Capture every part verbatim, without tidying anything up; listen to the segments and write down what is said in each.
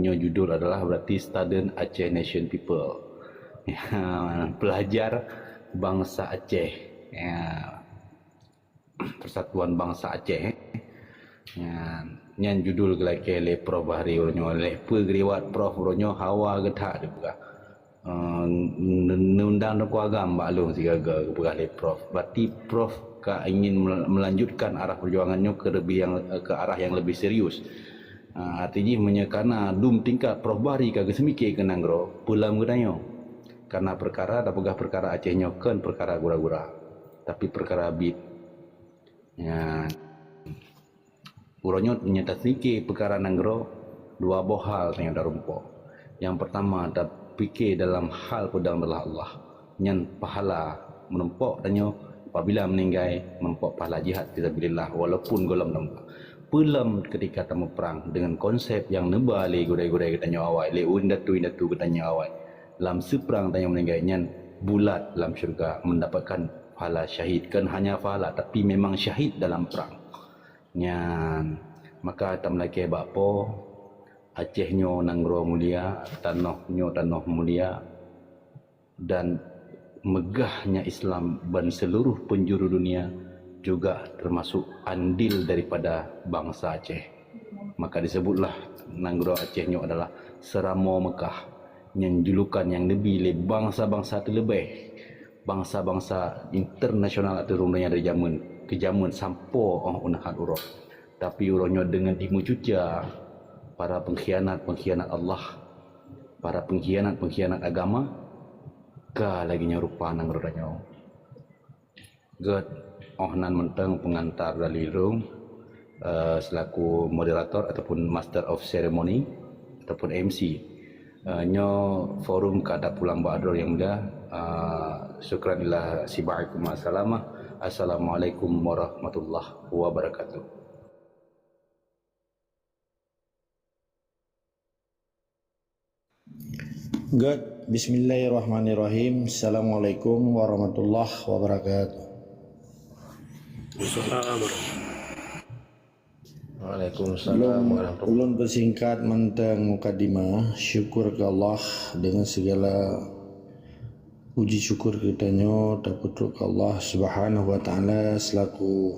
nyoe judul adalah berarti Student Aceh Nation People. Ya, pelajar bangsa Aceh. Ya, Persatuan Bangsa Aceh. Ya, nyan judul geulakée lé Prof Bahri uroe nyoe. Lé peue geuriwat Prof uroe nyoe hawa geutak dipeugah. Eh, n-, n-, undang Teungku Agam bak lôn sigaga geupeugah lé Prof. Berarti Prof ka ingin mel-, melanjutkan arah perjuangan nyoe ke lebih yang, ke arah yang lebih serius. Ah, arti jih meunyoe kana dum tingkat Prof Bahri ka geuseumiké keu nanggroe, peulom geutanyoe. Karena perkara tapeugah perkara Aceh nyoe kon perkara gura-gura, tapi perkara bit. Nyan. Uroe nyoe nyang taseumiké peukara nanggroe, dua boh hal nyang tarumpok. Nyang peurtama, tapike dalam hal peudong beulah Allah, nyan pahala meurumpok tanyoe apabila meuninggai meurumpok pahala jihad fisabilillah walaupun gohlom teumpat. Peulom ketika tamuprang deungon konsep nyang neuba lé gurée-gurée geutanyoe awai, lé indatu-indatu geutanyoe awai. Lam seuprang tanyoe meuninggai nyan bulat lam syeuruga mendapatkan pahala syahid. Kon hanya pahala, tapi memang syahid dalam prang. Nyan, maka tameulakée bak Po, Aceh nyoe nanggroe mulia, tanoh nyoe tanoh mulia, dan meugahnya Islam ban seluruh penjuru dunia juga termasuk andil daripada bangsa Aceh. Maka disebutlah nanggroe Aceh nyoe adalah Seuramoe Meukah, nyan julukan nyang neubi lé bansa-bansa teuleubeh, bansa-bansa internasional ateueh rhueng donya dari jameun keu jameun sampoe óh u neuhat uroe. Tapi uroe nyoe deungon jimeucuca para pengkhianat-pengkhianat Allah, para pengkhianat-pengkhianat agama, ka lagée nyoe rupa nanggroe tanyoe. Gét, óh nan mantong peungantar dari lôn, eh, selaku moderator ataupun master of ceremony ataupun M C. Eh, nyoe forum ka tapulang bak droe nyang mulia. Eh, syukran lillah, sibaikum salamah. Assalamualaikum warahmatullahi wabarakatuh. Gét, bismillahirrahmanirrahim. Assalamualaikum warahmatullahi wabarakatuh. Waalaikumsalam warahmatullahi. Ulôn, ulôn peusingkat mantong mukadimah, syukur keu Allah deungon sigala puji syukur geutanyoe tapeutrok keu Allah Subhanahu wa Taala selaku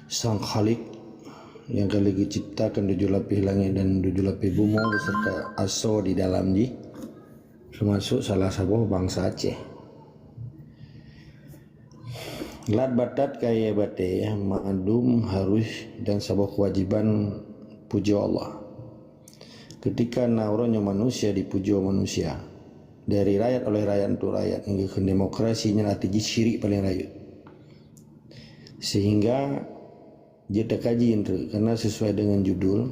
Sang Khalik nyang ka lheueh geuciptakan tujoh lapéh langét dan tujoh lapéh bumoe beserta asoe di dalam jih, teumasok salah saboh bansa Aceh. Lat batat kayée batée mandum harus dan saboh keuwajiban pujoe Allah. Keutika na uroe nyoe manusia dipujoe manusia, dari rakyat oleh rakyat untuk rakyat, hingga keu demokrasi nyan arti jih syirik paleng rayeuk. Sehingga jeuet takaji eunteuk, karena sesuai dengan judul,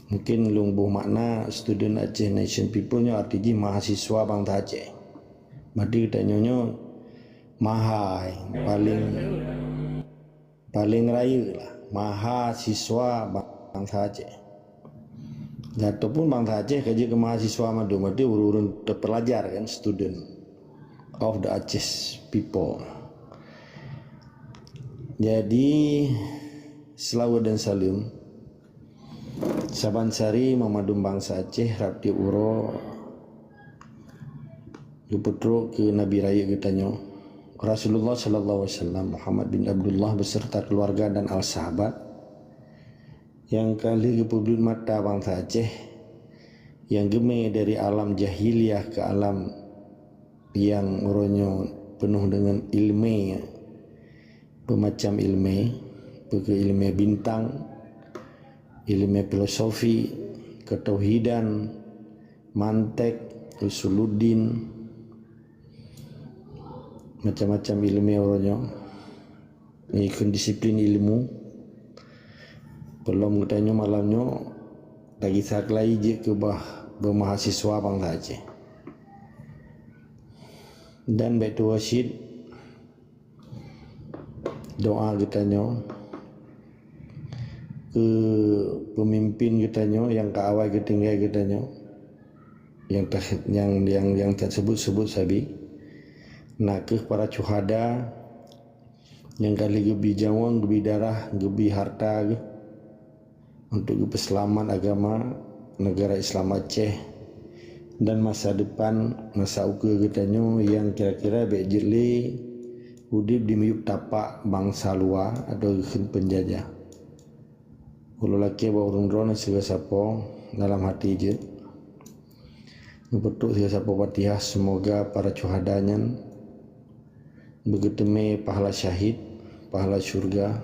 mungkin lôn boh makna Student Aceh Nation People nyoe arti jih mahasiswa bansa Aceh. Berarti geutanyoe nyoe maha, paléng, paléng rayeuk lah, mahasiswa bansa Aceh. Dan ataupun bansa Aceh ka jeuet keu mahasiswa mandum, berarti ureuëng-ureuëng terpelajar kan, student of the Aceh people. Jadi, seulaweuet dan saleuem saban sari mandum bansa Aceh rab tieb uroe geupeutrok keu Nabi Rayeuk geutanyoe, Rasulullah sallallahu alaihi wasallam, Muhammad bin Abdullah beserta keluarga dan al sahabat, nyang ka lheueh geupeubleuet mata bansa Aceh, nyang geumé dari alam jahiliyah keu alam nyang uroe nyoe peunoh deungon ileumé, beumacam ileumé, peue keuh ileumé bintang, ileumé filosofi, keutauhidan, mantek, usuluddin, macam-macam ileumé uroe nyoe. Ikheun disiplin ilmu. Peulom geutanyoe malam nyoe tagisa keulayi jeuet keu bah beumahasiswa bansa Aceh. Dan bék tuwoe cit doa geutanyoe keu peumimpin geutanyoe nyang ka awai geutinggai geutanyoe, nyang ta-, nyang, nyang, nyang tasebut-sebut sabe, nakeuh para syuhada, nyang ka lheueh geubi nyawöng, geubi darah, geubi hareuta geuh untuk geupeuseulamat agama, negara Islam Aceh dan masa depan, masa ukeue geutanyoe nyang kira-kira bék jeuet lé udeb di miyueb tapak bansa luwa atau geukheun peunjajah. Ulôn lakée bak ureuëng droeneueh sigoe sapo dalam hati jeuet. Neupeutrok sigoe sapo Fatihah, seumoga para syuhada nyan beugeuteumé pahala syahid, pahala syeuruga.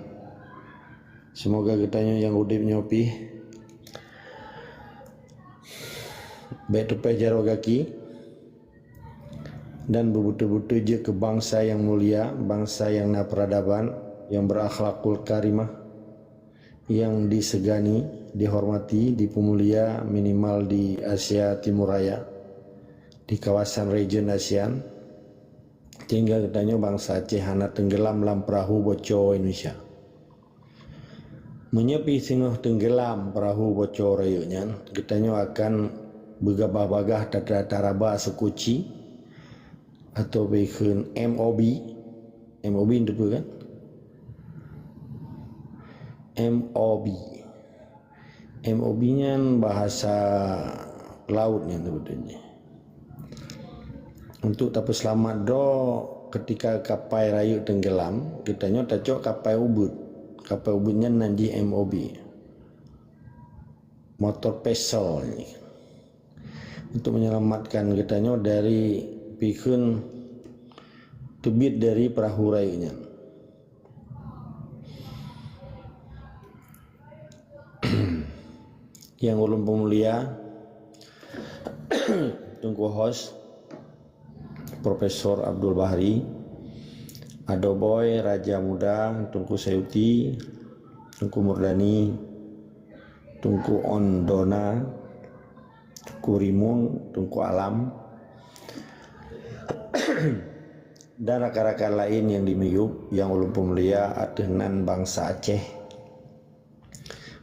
Seumoga geutanyoe nyang udeb nyoe pih bék teupéh jaroe gaki dan beubeutôi-beutôi jeuet keu bansa nyang mulia, bansa nyang na peuradaban, nyang beurakhlakul karimah, nyang disegani, dihormati, dipeumulia minimal di Asia Timur Raya, di kawasan region ASEAN, sehingga geutanyoe bansa Aceh hana teunggeulam lam peurahô boco Indonesia. Meunyoe pih singoh teunggeulam peurahô boco rayeuk nyan, geutanyoe akan beugabah-bagah tata-, taraba seukuci atau beukheun M O B. M O B teupeue kan? M O B. M O B nyan bahasa laut nyan seubeutoe jih. Untuk tapeuseulamat droe keutika kapai rayeuk teunggeulam, geutanyoe tacok kapai ubeuet. Kapai ubeuet nyan nan jih M O B. Motor vessel nyan. Untuk menyelamatkan geutanyoe dari, beukheun, teubiet dari peurahô rayeuk nyan. Nyang ulôn peumulia, Teungku Host, Profesor Abdul Bahri, Adoboy, Raja Muda, Teungku Sayuti, Teungku Murdani, Teungku Ondona, Teungku Rimun, Teungku Alam, dan rakan-rakan laén nyang di miyueb nyang ulôn peumulia ateueh nan bansa Aceh,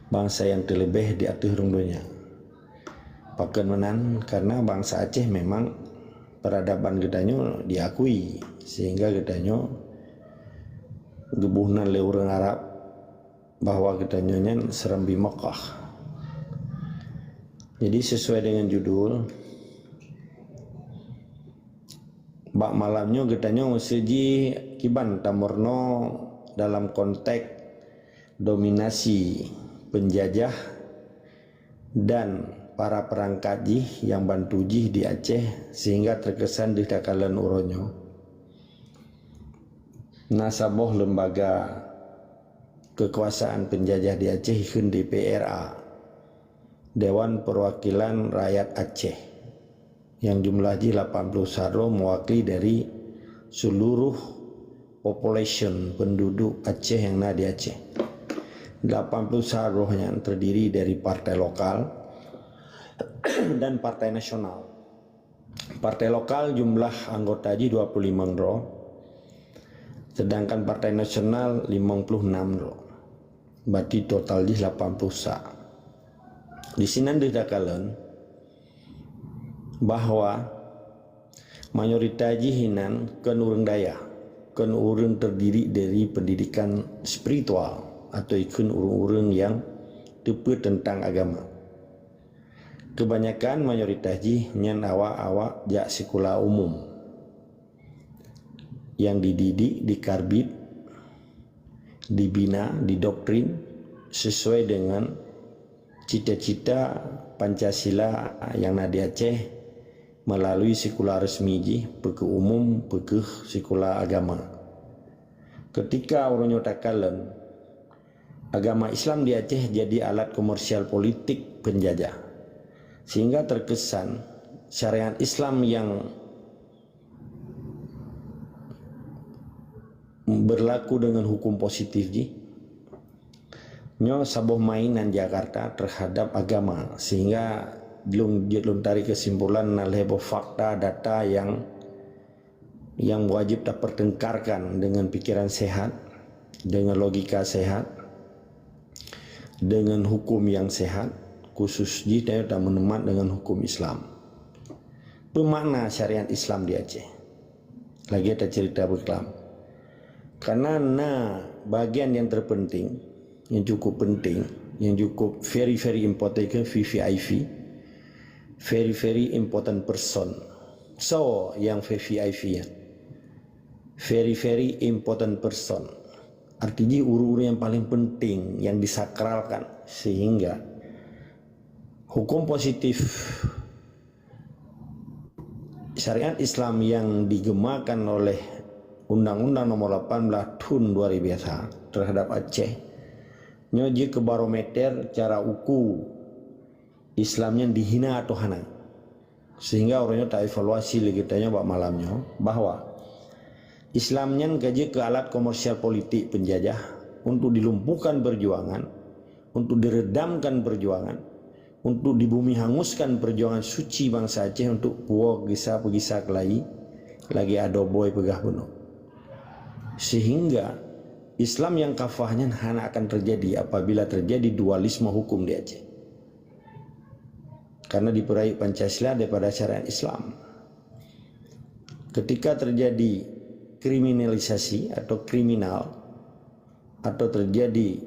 bansa nyang teuleubeh di ateueh rhueng donya. Pakon meunan, karena bansa Aceh memang peuradaban geutanyoe diakui, sehingga geutanyoe geuboh nan lé ureuëng Arab bahwa geutanyoe nyan Serambi Makkah. Jadi, sesuai dengan judul, bak malam nyoe geutanyoe meuseujih kiban tameurunoe dalam konteks dominasi peunjajah dan para peurangkat jih nyang bantu jih di Aceh, sehingga teukesan deuh takalon uroe nyoe na saboh leumbaga keukuasaan peunjajah di Aceh, kheun D P R A, Dewan Perwakilan Rakyat Aceh, nyang jumlah jih lapan puluh sa droe, meuwakili dari seluruh populasi peunduduek Aceh nyang na di Aceh. Lapan puluh sa droe nyan teurdiri dari partai lokal dan partai nasional. Partai lokal jumlah anggota jih dua puluh limong droe, sedangkan partai nasional limong puluh enam droe. Berarti total jih lapan puluh sa. Di sinan deuh takalon bahwa mayoritas jih inan kon ureuëng dayah, kon ureuëng teurdiri dari pendidikan spiritual atau ikheun ureuëng-ureuëng nyang teupeue teuntang agama. Keubanyakan, mayoritas jih nyan awak-awak jak sikula umum, nyang dididik, dikarbit, dibina, didoktrin sesuai dengan cita-cita Pancasila nyang na di Aceh melalui sikula resmi jih, peu keuh umum, peu keuh sikula agama. Keutika uroe nyoe takalon, agama Islam di Aceh jadi alat komersial politik peunjajah, sehingga teukesan syariat Islam nyang beurlaku deungon huköm positif jih nyoe saboh mainan Jakarta teuhadab agama, sehingga lôn jeuet lôn tarék keusimpulan na lhée boh fakta data nyang nyang wajéb tapeurteungkarkan deungon pikeran sehat, deungon logika sehat, deungon huköm nyang sehat, khusus jih tanyoe tameunumat deungon huköm Islam. Peue makna syariat Islam di Aceh? Lagée taceurita beuklam. Karena na bagian nyang terpenting, nyang cukup penting, nyang cukup very, very important, ke V V I P, Very, very important person. So, yang V V I P ya. Very, very important person. Arti jih ureuëng-ureuëng yang paling penting, yang disakralkan. Sehingga hukum positif syariat Islam yang digemakan oleh Undang-Undang Nomor delapan belas Tahun dua ribu satu terhadap Aceh, nyoe jeuet keu barometer cara uku Islam nyan dihina atau hana. Sehingga uroe nyoe taevaluasi lé geutanyoe bak malam nyoe bahwa Islam nyan ka jeuet keu alat komersial politik penjajah untuk dilumpuhkan perjuangan, untuk diredamkan perjuangan, untuk dibumi hanguskan perjuangan suci bangsa Aceh untuk puwoe gisa peugisa keulayi lagée adoe bôi peugah bunoe. Sehingga Islam yang kafah nyan hana akan terjadi apabila terjadi dualisme hukum di Aceh. Karena diperayu Pancasila daripada syariat Islam. Ketika terjadi kriminalisasi atau kriminal atau terjadi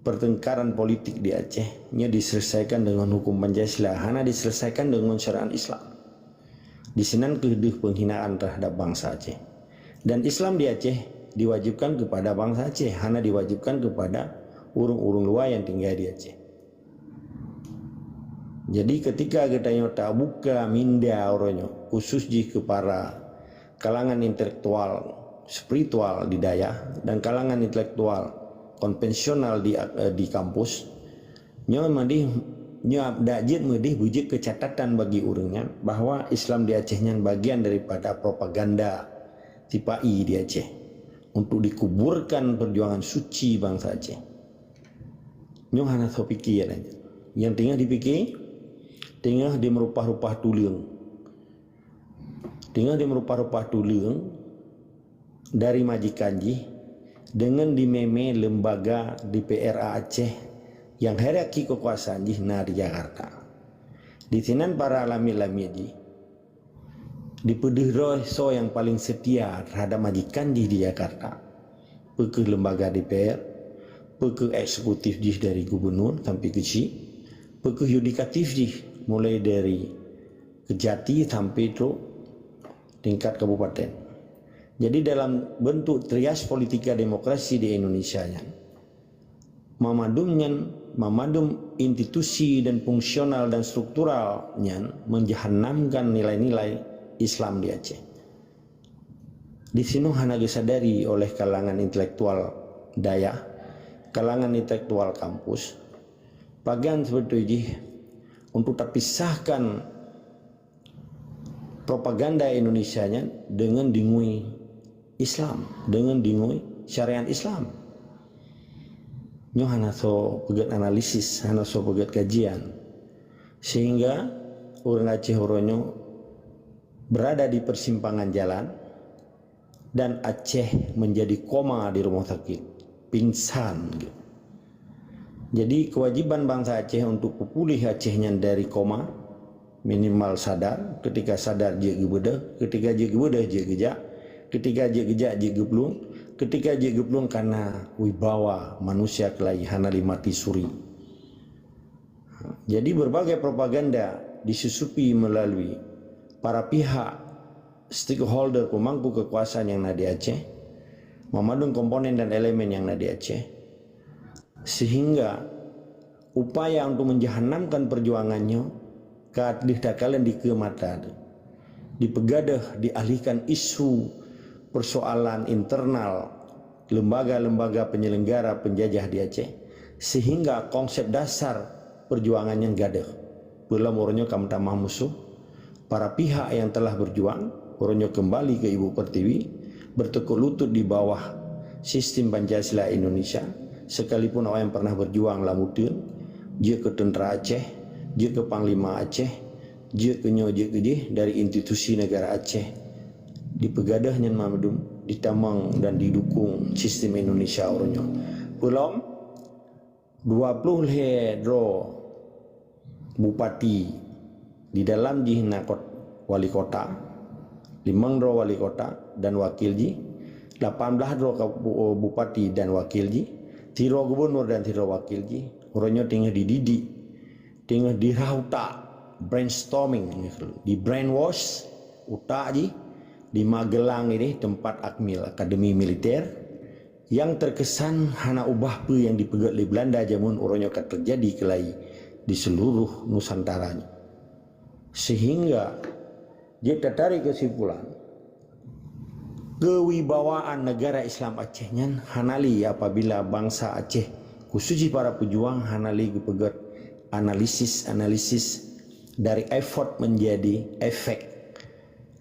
pertengkaran politik di Aceh, nyoe diselesaikan dengan hukum Pancasila, hana diselesaikan dengan syariat Islam. Di sinan keuh deuh penghinaan terhadap bangsa Aceh. Dan Islam di Aceh diwajibkan kepada bangsa Aceh, hana diwajibkan kepada ureuëng-ureuëng luwa yang tinggal di Aceh. Jadi ketika geutanyoe tabuka minda uroe nyoe, khusus jih keu para kalangan intelektual, spiritual di dayah dan kalangan intelektual konvensional di, eh, di kampus, nyoe meudeh, nyoe dak jeuet meudeh beujeuet keu catatan bagi ureuëng nyan bahwa Islam di Aceh nyan bagian daripada propaganda sipa-i di Aceh untuk dikuburkan perjuangan suci bangsa Aceh. Nyoe hana soe pike lé. Nyang teungoh dipike, teungoh dimeurupah-rupah tuleueng. Teungoh dimeurupah-rupah tuleueng dari majikan jih deungon dimé-mé lembaga D P R A Aceh nyang hierarki keukuasaan jih na di Jakarta. Di sinan para lamiet-lamiet jih dipeudeuh droe soe nyang paleng seutia teuhadap majikan jih di Jakarta. Peu kheueh lembaga D P R, peu kheueh eksekutif jih dari gubunur sampai keu chik, peu kheueh yudikatif jih mulai dari Kejati sampai trok tingkat kabupaten. Jadi dalam bentuk trias politika demokrasi di Indonesia nyan, mamandum nyan, mamandum institusi dan fungsional dan struktural nyan menjahanamkan nilai-nilai Islam di Aceh. Di sinoe hana geusadari oleh kalangan intelektual dayah, kalangan intelektual kampus, pagan sibeutôi jih untuk tapisahkan propaganda Indonesia nyan deungon dingui Islam, deungon dingui syariat Islam. Nyoe hana soe peugét analisis, hana soe peugét kajian. Sehingga ureuëng Aceh uroe nyoe berada di persimpangan jalan dan Aceh menjadi koma di rumah sakit, pingsan. Jadi kewajiban bangsa Aceh untuk peupulih Aceh nyan dari koma, minimal sadar, ketika sadar jeuet geubeudôh, ketika jeuet geubeudôh jeuet geujak, ketika jeuet geujak jeuet geuplueng, ketika jeuet geuplueng kana wibawa manusia keulayi hana lé mati suri. Jadi berbagai propaganda disusupi melalui para pihak stakeholder pemangku kekuasaan yang na di Aceh, mamandum komponen dan elemen yang na di Aceh, sehingga upaya untuk menjahanamkan perjuangan nyoe ka deuh takalon dikeue mata, dipeugadôh dialihkan isu persoalan internal lembaga-lembaga penyelenggara penjajah di Aceh, sehingga konsep dasar perjuangan nyan gadôh. Peulom uroe nyoe ka meutamah musoh, para pihak yang telah berjuang, uroe nyoe kembali ke ibu pertiwi, bertekuk lutut di bawah sistem Pancasila Indonesia, sekalipun awak yang pernah berjuang lam uteuen, jeuet keu tentara Aceh, jeuet keu panglima Aceh, jeuet keu nyoe jeuet keu jih dari institusi negara Aceh, dipeugadôh nyan mamandum ditamong dan didukung sistem Indonesia uroe nyoe. Peulom dua ploh lhée droe bupati, di dalam jih na kot-, wali kota, limong droe wali kota dan wakil jih, lapan blaih droe ka-, bu-, bupati dan wakil jih, sidroe gubunur dan sidroe wakil jih, uroe nyoe teungoh dididik, teungoh dirhah utak brainstorming, di brainwash utak jih di Magelang ini, tempat Akmil, Akademi Militer, yang terkesan hana ubah peue yang dipeugét lé Belanda jameun uroe nyoe ka terjadi keulai di seluruh Nusantara nyoe. Sehingga jeuet tatarék kesimpulan, kewibawaan negara Islam Aceh nyan hana lé apabila bansa Aceh, khusus jih para pejuang, hana lé geupeugét analisis-analisis dari effort menjadi efek,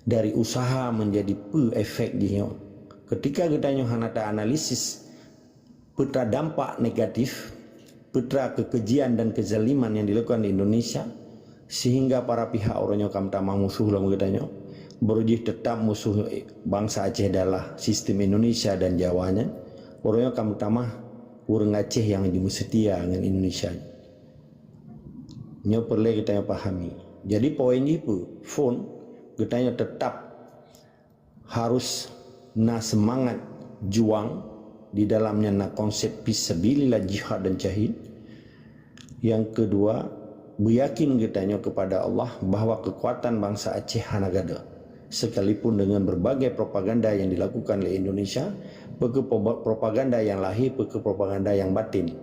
dari usaha menjadi peue efek jih nyoe. Ketika geutanyoe hana ta-analisis peue dampak negatif, peue kekejian dan kezaliman yang dilakukan di Indonesia, sehingga para pihak uroe nyoe ka meutamah musuh lom geutanyoe, baroe jih teutap musuh bansa Aceh adalah sistem Indonesia dan Jawa nyan, uroe nyoe ka meutamah ureuëng Aceh nyang jimeuseutia ngon Indonesia. Nyoe peureulée geutanyoe pahami. Jadi poin jih peue? Phon geutanyoe teutap harus na seumangat juang, di dalamnya na konsep fisabilillah, jihad dan syahid. Yang kedua, beuyakin geutanyoe kepada Allah bahwa kekuatan bangsa Aceh hana gadôh, sekalipun dengan berbagai propaganda yang dilakukan oleh Indonesia, peue propaganda yang lahé, peue propaganda yang batin.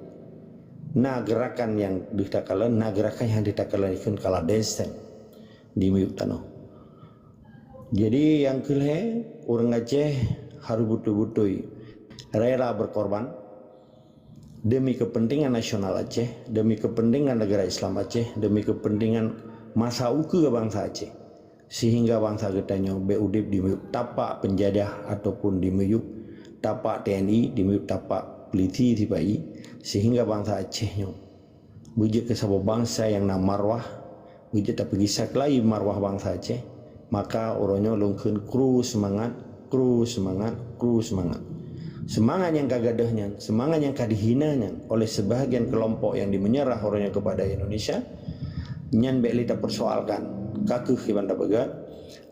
Na gerakan nyang deuh takalon, na gerakan nyang deuh takalon ikheun kala denseng di miyueb tanoh. Jadi nyang keulhée, ureuëng Aceh harus beutôi-beutôi rela berkorban demi kepentingan nasional Aceh, demi kepentingan negara Islam Aceh, demi kepentingan masa ukeue bansa Aceh, sehingga bansa geutanyoe bék udeb di miyueb tapak peunjajah ataupun di miyueb tapak T N I, di miyueb tapak peulisi sipa-i, sehingga bansa Aceh nyoe beujeuet keu saboh bansa nyang na marwah, beujeuet tapeugisa keulai marwah bansa Aceh. Maka uroe nyoe lôn kheun kru seumangat, kru seumangat, kru seumangat. Seumangat nyang ka gadôh nyan, seumangat nyang ka dihina nyan oleh sebahagian kelompok yang dimeunyeurah uroe nyoe keupada Indonesia, nyan bék lé tapeusoalkan. Ka kheueh kiban tapeugah,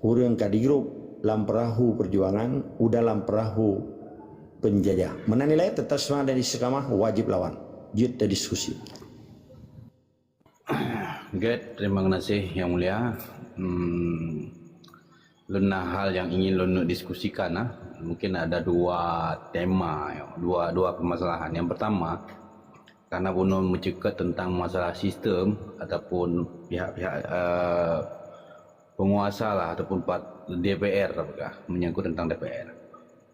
ureuëng ka digrob lam peurahô peujuangan, u dalam peurahô peunjajah. Meunan ilée, teutap seumangat dan istiqamah, wajéb lawan. Jeuet tadiskusi. Gét, terima kasih Yang Mulia. Hmm, lôn na hal nyang ingin lôn diskusikan, ah. Mungkin ada dua tema, ya, dua, dua permasalahan. Yang pertama, karena bunoe meuceukeut tentang masalah sistem ataupun pihak-pihak, eh, penguasa lah ataupun pat-, D P R lah, menyangkut tentang D P R.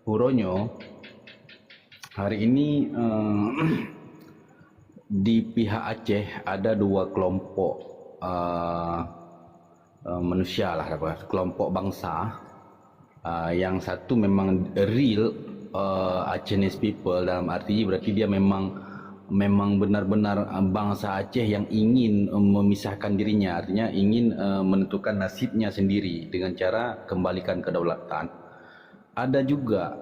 Uroe nyoe, hari ini, eh, di pihak Aceh ada dua kelompok, eh, eh, manusia lah, apa, kelompok bangsa. Eh, yang satu memang real, eh, Acehese people, dalam arti berarti dia memang, memang benar-benar, eh, bangsa Aceh yang ingin, eh, memisahkan dirinya, artinya ingin, eh, menentukan nasibnya sendiri dengan cara kembalikan kedaulatan. Ada juga,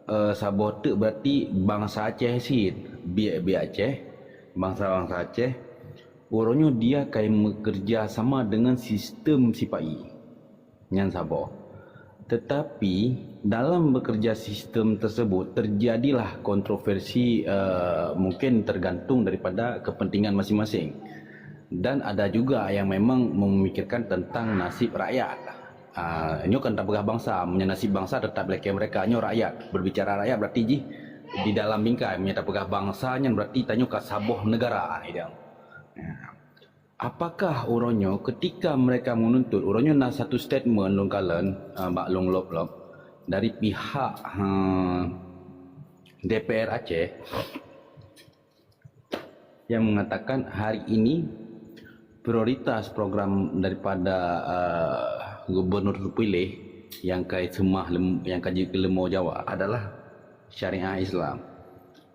eh, saboh teuk berarti bansa Aceh cit, biek-biek Aceh, bansa-bansa Aceh, uroe nyoe dia ka meukeureuja sama dengan sistem sipa-i. Nyan saboh. Tetapi, dalam bekerja sistem tersebut, terjadilah kontroversi, eh, mungkin tergantung daripada kepentingan masing-masing. Dan ada juga yang memang memikirkan tentang nasib rakyat. Ah, nyoe kan tapeugah bansa, meunyoe nasib bansa tetap lakée mereka, nyoe rakyat. Berbicara rakyat berarti jih di dalam bingkai, meunyoe tapeugah bansa nyan berarti tanyoe ka saboh negara, idang. Apakah uroe nyoe ketika mereka menuntut, uroe nyoe na satu statement lôn kalon, ah, bak lôn lop-lop dari pihak, ha, D P R Aceh yang mengatakan hari ini prioritas program daripada, ah, gubernur terpilih yang ka seumah lem-, yang ka jeuet keu leumo Jawa adalah syariah Islam.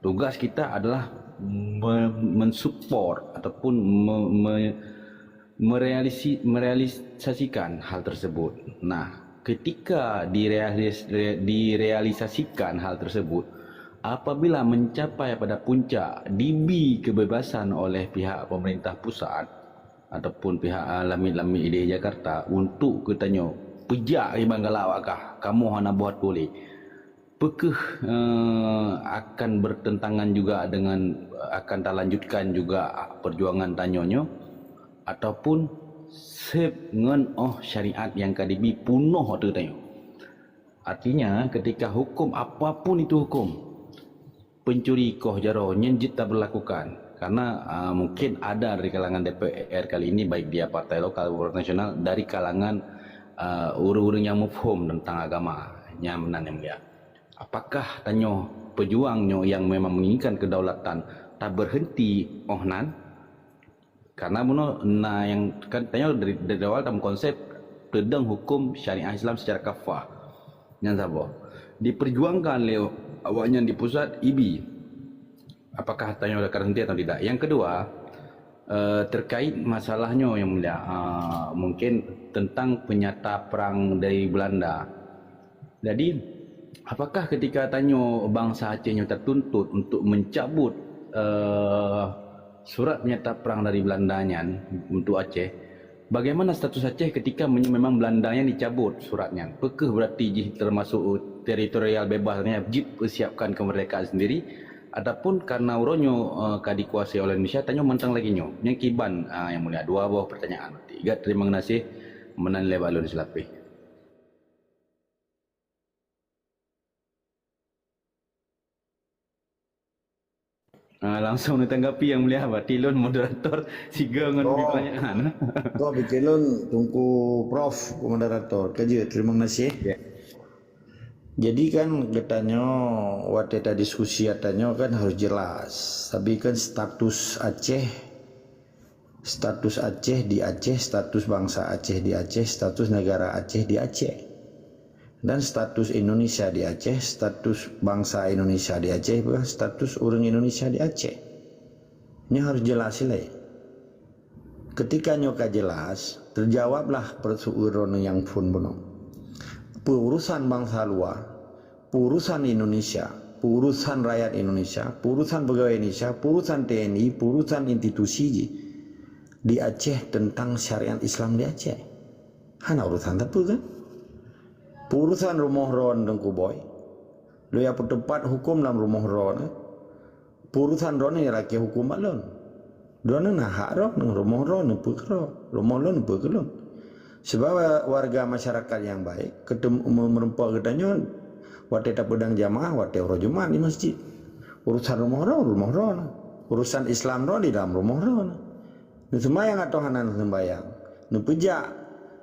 Tugas kita adalah me-, mensupport ataupun me-, me-, merealisi-, merealisasikan hal tersebut. Nah, ketika direalis-, re-, direalisasikan hal tersebut, apabila mencapai pada puncak, dibri kebebasan oleh pihak pemerintah pusat ataupun pihak, ah, lamiet-lamiet idéh Jakarta untuk geutanyoe peujak kiban galak awak kah, kamoe hana buat boleh. Peukeuh, eh, akan bertentangan juga dengan, akan talanjutkan juga perjuangan tanyoe nyoe, ataupun seb ngon óh syariat nyang ka dibi punoh ateueh tanyoe. Artinya, ketika hukum, apapun itu hukum, pencuri koh jaroe nyan jeuet taberlakukan. Karena, ah, mungkin ada dari kalangan D P R kali ini, baik dia partai lokal, partai nasional, dari kalangan, ah, ureuëng-ureuëng nyang muphom tentang agama, nyan meunan nyang mulia. Apakah tanyoe peujuang nyoe nyang memang menginginkan kedaulatan taberhenti óh nan? Karena bunoe na nyang kan tanyoe dari, dari awal tameukonteks teudeung hukum syariah Islam secara kafah. Nyan saboh. Diperjuangkan lé awaknyan di pusat, ibi. Apakah tanyoe ka henti atau tidak? Yang kedua, eh, terkait masalah nyoe nyang mulia, eh, mungkin tentang penyata perang dari Belanda. Jadi, apakah ketika tanyoe bansa Aceh nyoe tatuntut untuk mencabut, eh, surat penyata perang dari Belanda nyan untuk Aceh, bagaimana status Aceh ketika menye-, memang Belanda nyan dicabut surat nyan? Peukeuh berarti jih termasuk teritorial bebas, artinya jeuet peusiapkan kemerdekaan sendiri, ataupun karena uroe nyoe, eh, ka dikuasai oleh Indonesia, tanyoe mantong lagée nyoe? Nyan kiban, ah, nyang mulia, dua boh pertanyaan. Tiga, terima kasih. Meunan lé bak lôn silapeh. Ah, langsung ditanggapi Yang Mulia, berarti lôn moderator siga ngon Oh. pertanyaan. Kau pikir lôn Teungku Prof moderator. Ka jeuet, terima kasih. Ya. Jadi kan geutanyoe watée tadiskusi tanyoe kan harus jelas. Tapi kan status Aceh, status Aceh di Aceh, status bangsa Aceh di Aceh, status negara Aceh di Aceh. Dan status Indonesia di Aceh, status bangsa Indonesia di Aceh, bah status ureuëng Indonesia di Aceh. Nyoe harus jelas ilée. Ketika nyoe ka jelas, terjawablah persoalan nyang phon bunoe. Peurusan bangsa luar, peurusan Indonesia, peurusan rakyat Indonesia, peurusan pegawai Indonesia, peurusan T N I, peurusan institusi jih di Aceh tentang syariat Islam di Aceh. Hana urusan teupeu kan? Peurusan rumoh droe Teungku Boy. Lôn jak peuteupat huköm lam rumoh droe. Peurusan droeneuh lakée huköm bak lôn. Droeneuh na hak droeneuh, rumoh droeneuh peue keudroe, rumoh lôn peue keu lôn. Sebab warga masyarakat nyang baik, keuteum-, me-, meureumpok geutanyoe watée tapeudong jamaah, watée uroe Jumat di masjid. Urusan rumoh droeneuh, rumoh droeneuh. Urusan Islam droeneuh di dalam rumoh droeneuh. Neuseumayang atau hana neuseumayang, neupeujak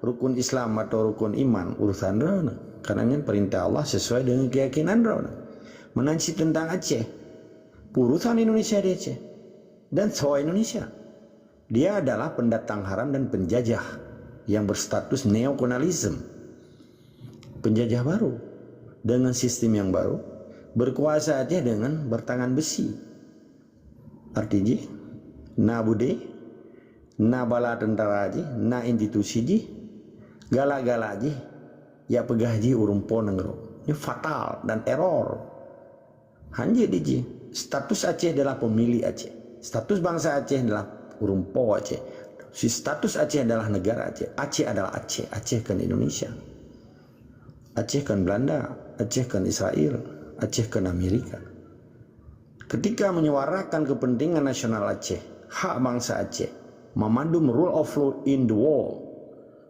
rukun Islam atau rukun iman, urusan droeneuh. Karena nyan perintah Allah sesuai dengan keyakinan droeneuh. Meunan cit teuntang Aceh. Peurusan Indonesia di Aceh dan soe Indonesia. Dia adalah pendatang haram dan penjajah yang berstatus neokolonialisme. Penjajah baru dengan sistem yang baru, berkuasa Aceh dengan bertangan besi. Arti jih, na beudé, na bala teuntara jih, na institusi jih, galak-galak jih, jak peugah jih ureuëng po nanggroe. Ini fatal dan error. Hanjeuet di jih, status Aceh adalah pemilik Aceh. Status bangsa Aceh adalah ureuëng po Aceh. Si status Aceh adalah negara Aceh. Aceh adalah Aceh. Aceh kon Indonesia. Aceh kon Belanda. Aceh kon Israel. Aceh kon Amerika. Ketika menyuarakan kepentingan nasional Aceh, hak bangsa Aceh, memandum rule of law in the world,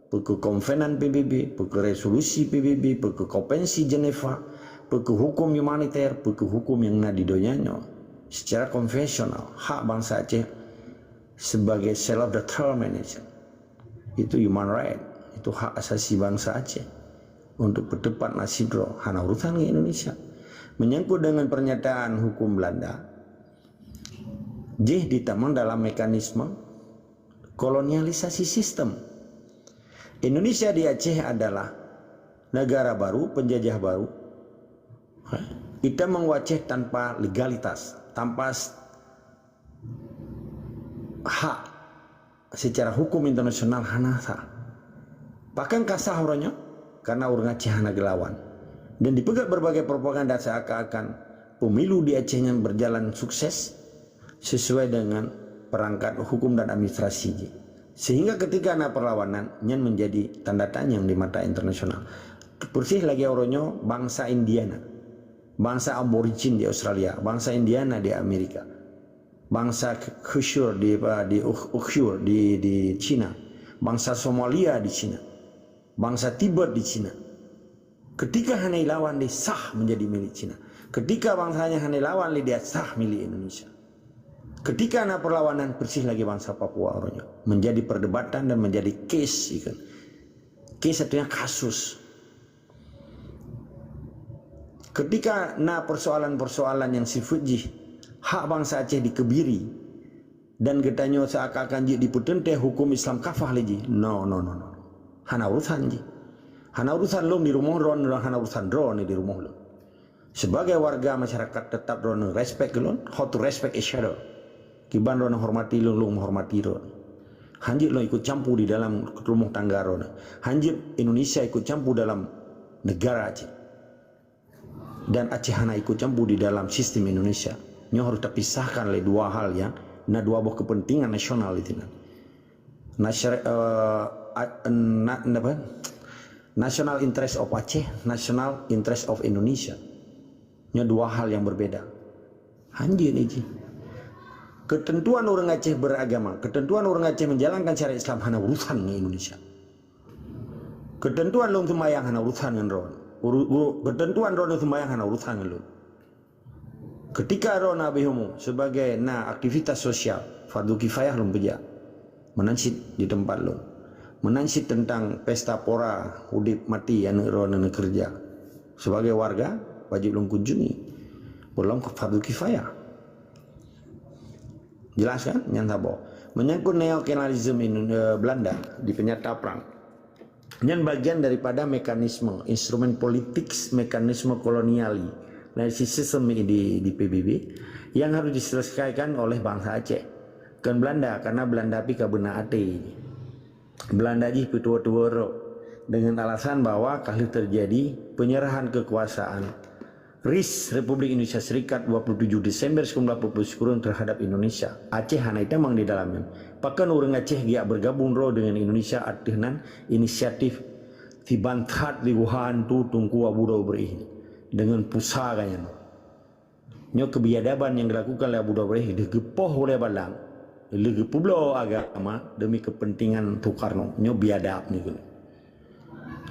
peu kheueh konvenan P B B, peu kheueh resolusi P B B, peu kheueh konvensi Jenewa, peu kheueh huköm humaniter, peu kheueh huköm nyang na di donya nyoe, secara konvensional, hak bangsa Aceh sebagai self determination. Itu human right, itu hak asasi bangsa Aceh untuk peuteupat nasib droe, hana urusan ngon Indonesia. Menyangkut dengan pernyataan huköm Belanda, jih ditamong dalam mekanisme kolonialisasi sistem. Indonesia di Aceh adalah negara baru, penjajah baru. Kita menguasai tanpa legalitas, tanpa s-, hak secara hukum internasional hana sah. Bahkan ka sah uroe nyoe karena ureuëng Aceh hana geulawan. Dan dipeugah berbagai propaganda seakan-akan pemilu di Aceh nyan berjalan sukses sesuai dengan perangkat hukum dan administrasi jih. Sehingga ketika na perlawanan, nyan menjadi tanda tanya di mata internasional. Persis lagée uroe nyoe bangsa Indiana, bangsa Aborigin di Australia, bangsa Indiana di Amerika, bangsa Kashur di, apa, di Uk-, Uighur di, di China, Bansa Somalia di Cina. Bansa Tibet di Cina. Ketika hana ilawan, dia sah menjadi milik Cina. Ketika bangsanya hana ilawan, dia sah milik Indonesia. Ketika na perlawanan, persis lagi bansa Papua uroe nyoe. Menjadi perdebatan dan menjadi kes, ikan. Kes artinya kasus. Ketika na persoalan-persoalan yang sifat jih hak bansa Aceh dikebiri, dan geutanyoe seakan-akan jeuet dipeuteuntèe hukum Islam kafah lé jih. No, no, no, no. Hana urusan jih. Hana urusan lôn di rumoh droeneuh, hana urusan droeneuh di rumoh lôn. Sebagai warga masyarakat, tetap droeneuh respect keu lôn, how to respect each other. Kiban droeneuh hormati lôn, lôn menghormati droeneuh. Hanjeuet lôn ikut campur di dalam rumah tangga droeneuh. Hanjeuet Indonesia ikut campur dalam negara Aceh. Dan Aceh hana ikut campur di dalam sistem Indonesia. Nyoe harus terpisahkan oleh dua hal yang na dua boh kepentingan nasional di sini. Nasyar, eh, a-, na-, apa? National interest of Aceh, national interest of Indonesia. Nyoe dua hal yang berbeda. Hanjeuet ni jih. Ketentuan orang Aceh beragama, ketentuan orang Aceh menjalankan syariat Islam hana urusan dengan Indonesia. Ketentuan lôn sembahyang hana urusan ngon droeneuh. Uru-, uru-, ketentuan droeneuh sembahyang hana urusan ngon lôn. Ketika droeneuh habéh umu sebagai na aktivitas sosial, fardu kifayah lôn peujak. Meunan cit di teumpat lôn. Meunan cit teuntang pesta pora udeb mati aneuk droeneuh neukeureuja. Sebagai warga, wajéb lôn kunjungi. Ulôn fardu kifayah. Jelas kan? Nyan saboh. Menyangkut neokolonialisme Indo-, eh, Belanda di penyata perang. Nyan bagian daripada mekanisme, instrumen politik, mekanisme kolonial, narcissism di, di P B B yang harus diselesaikan oleh bangsa Aceh. Bukan Belanda, karena Belanda pi ka beuna até. Belanda jih peutuwo-tuwo rot dengan alasan bahwa ka lheueh terjadi penyerahan kekuasaan RIS, Republik Indonesia Serikat, dua puluh tujuh Desember sembilan belas empat puluh sikureueng terhadap Indonesia. Aceh hana itamong di dalam nyan. Pakon ureuëng Aceh geujak bergabung droe dengan Indonesia ateueh nan inisiatif si bantat di Wuhan tu Teungku Abu Daud Beurih dengan pusaka nyan. Nyoe keubiadaban nyang geulakukan lé Abu Daud Beurih lheueh geupoh ulée balang, lheueh geupeubloe agama demi kepentingan Soekarno. Nyoe biadab nyoe keuh.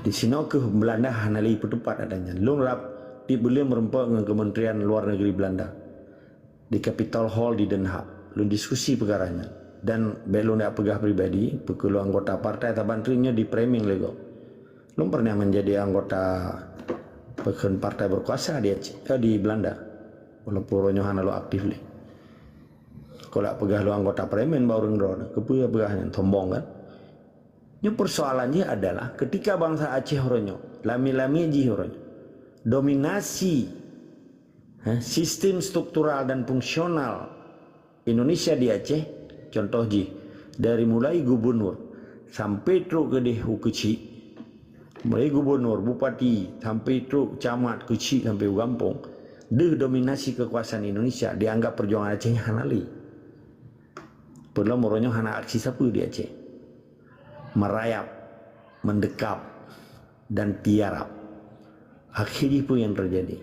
Di sinoe keuh Belanda hana lé peuteupat adat nyan. Lôn rab tieb buleuen meureumpok ngon Kementerian Luar Negeri Belanda di Capitol Hall di Den Haag. Lôn diskusi peukara nyan. Dan bék lôn jak peugah pribadi, peue keu lôn anggota partai, saban treuk nyoe di-framing lé gob. Lôn pernah menjadi anggota peukheun partai berkuasa di Aceh, eh, di Belanda. Walaupun uroe nyoe hana lôn aktif lé. Kok jak peugah lôn anggota parlemen bak ureuëng droeneuh, keupeue peugah nyan, sombong kan? Nyoe persoalan jih adalah ketika bangsa Aceh uroe nyoe, lami-lami jih uroe nyoe, dominasi, eh, sistem struktural dan fungsional Indonesia di Aceh, contoh jih, dari mulai gubernur sampai trok keudeh u keuchik, mulai gubernur, bupati, sampai trok camat, keuchik sampai u gampông, deuh dominasi kekuasaan Indonesia, dianggap perjuangan Aceh nyan hana lé. Peulom uroe nyoe hana aksi sapeue di Aceh. Merayap, mendekap, dan tiarap. Akhé jih peue nyang teujadi?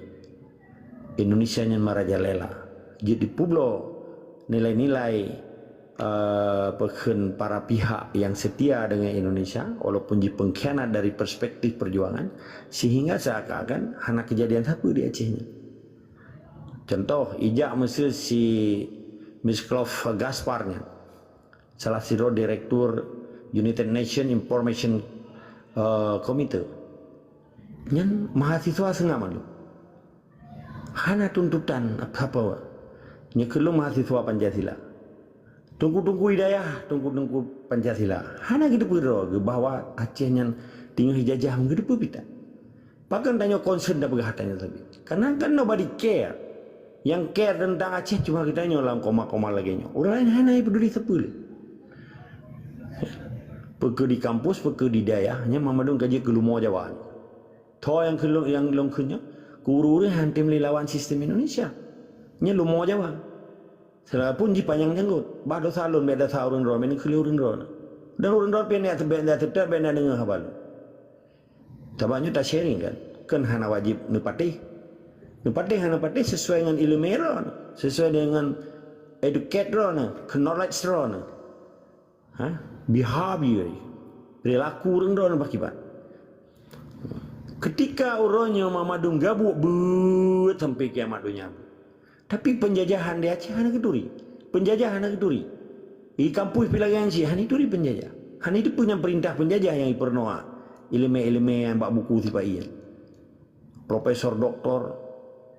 Indonesia nyan merajalela. Jeuet dipeubloe nilai-nilai, eh, peukheun para pihak yang setia dengan Indonesia, walaupun jih pengkhianat dari perspektif perjuangan, sehingga seakan-akan hana kejadian sapeue di Aceh nyan. Contoh, ijak meuseu si Miroslav Gaspar nyan, salah sidroe direktur United Nations Information, eh, Committee. Nyan mahasiswa seungab mandum. Hana tuntutan apa-apa. Nyoe keuh lôn mahasiswa Pancasila. Teungku-teungku hidayah, teungku-teungku Pancasila. Hana geuteupeue droe geuh bahwa Aceh nyan teungoh jijajah, geuteupeue pih tan. Pakon tanyoe concern dan peugah tanyoe sabe? Karena kan nobody care. Yang care tentang Aceh cuma geutanyoe lam koma-koma lagée nyoe. Ureuëng laén hana peduli sapeue lé. Peue keuh di kampus, peue keuh di dayah, nyan mandum ka jeuet keu lumoe Jawa. Tho nyang keu, nyang lôn kheun nyoe, keu ureuëng-ureuëng han tem lé lawan sistem Indonesia. Nyan lumoe Jawa. Seulagapun jih panyang janggot, bah dosa lôn bék dosa ureuëng droe, bék neukheun lé ureuëng droe. Dan ureuëng droe pih nyan teubiet, nyan teutab bék na deungoe haba lôn. Sabab nyoe ta-sharing kan, kan hana wajéb neupatéh. Neupatéh hana patéh sesuai ngon ileumé droe, sesuai dengan educate droe, knowledge droe. Ha? Behavior. Perilaku ureuëng droe nyan bak kiban. Ketika uroe nyoe mamandum gabuek beuet sampai kiamat donya. Tapi penjajahan di Aceh hana geuturi. Penjajah hana geuturi. Di kampus pih lagée nyan cit hana ituri penjajah. Hana iteupeue nyang peurintah penjajah nyang ipeurunoe. Iéleumé-iéleumé nyang bak buku sipa-i nyan. Profesor doktor,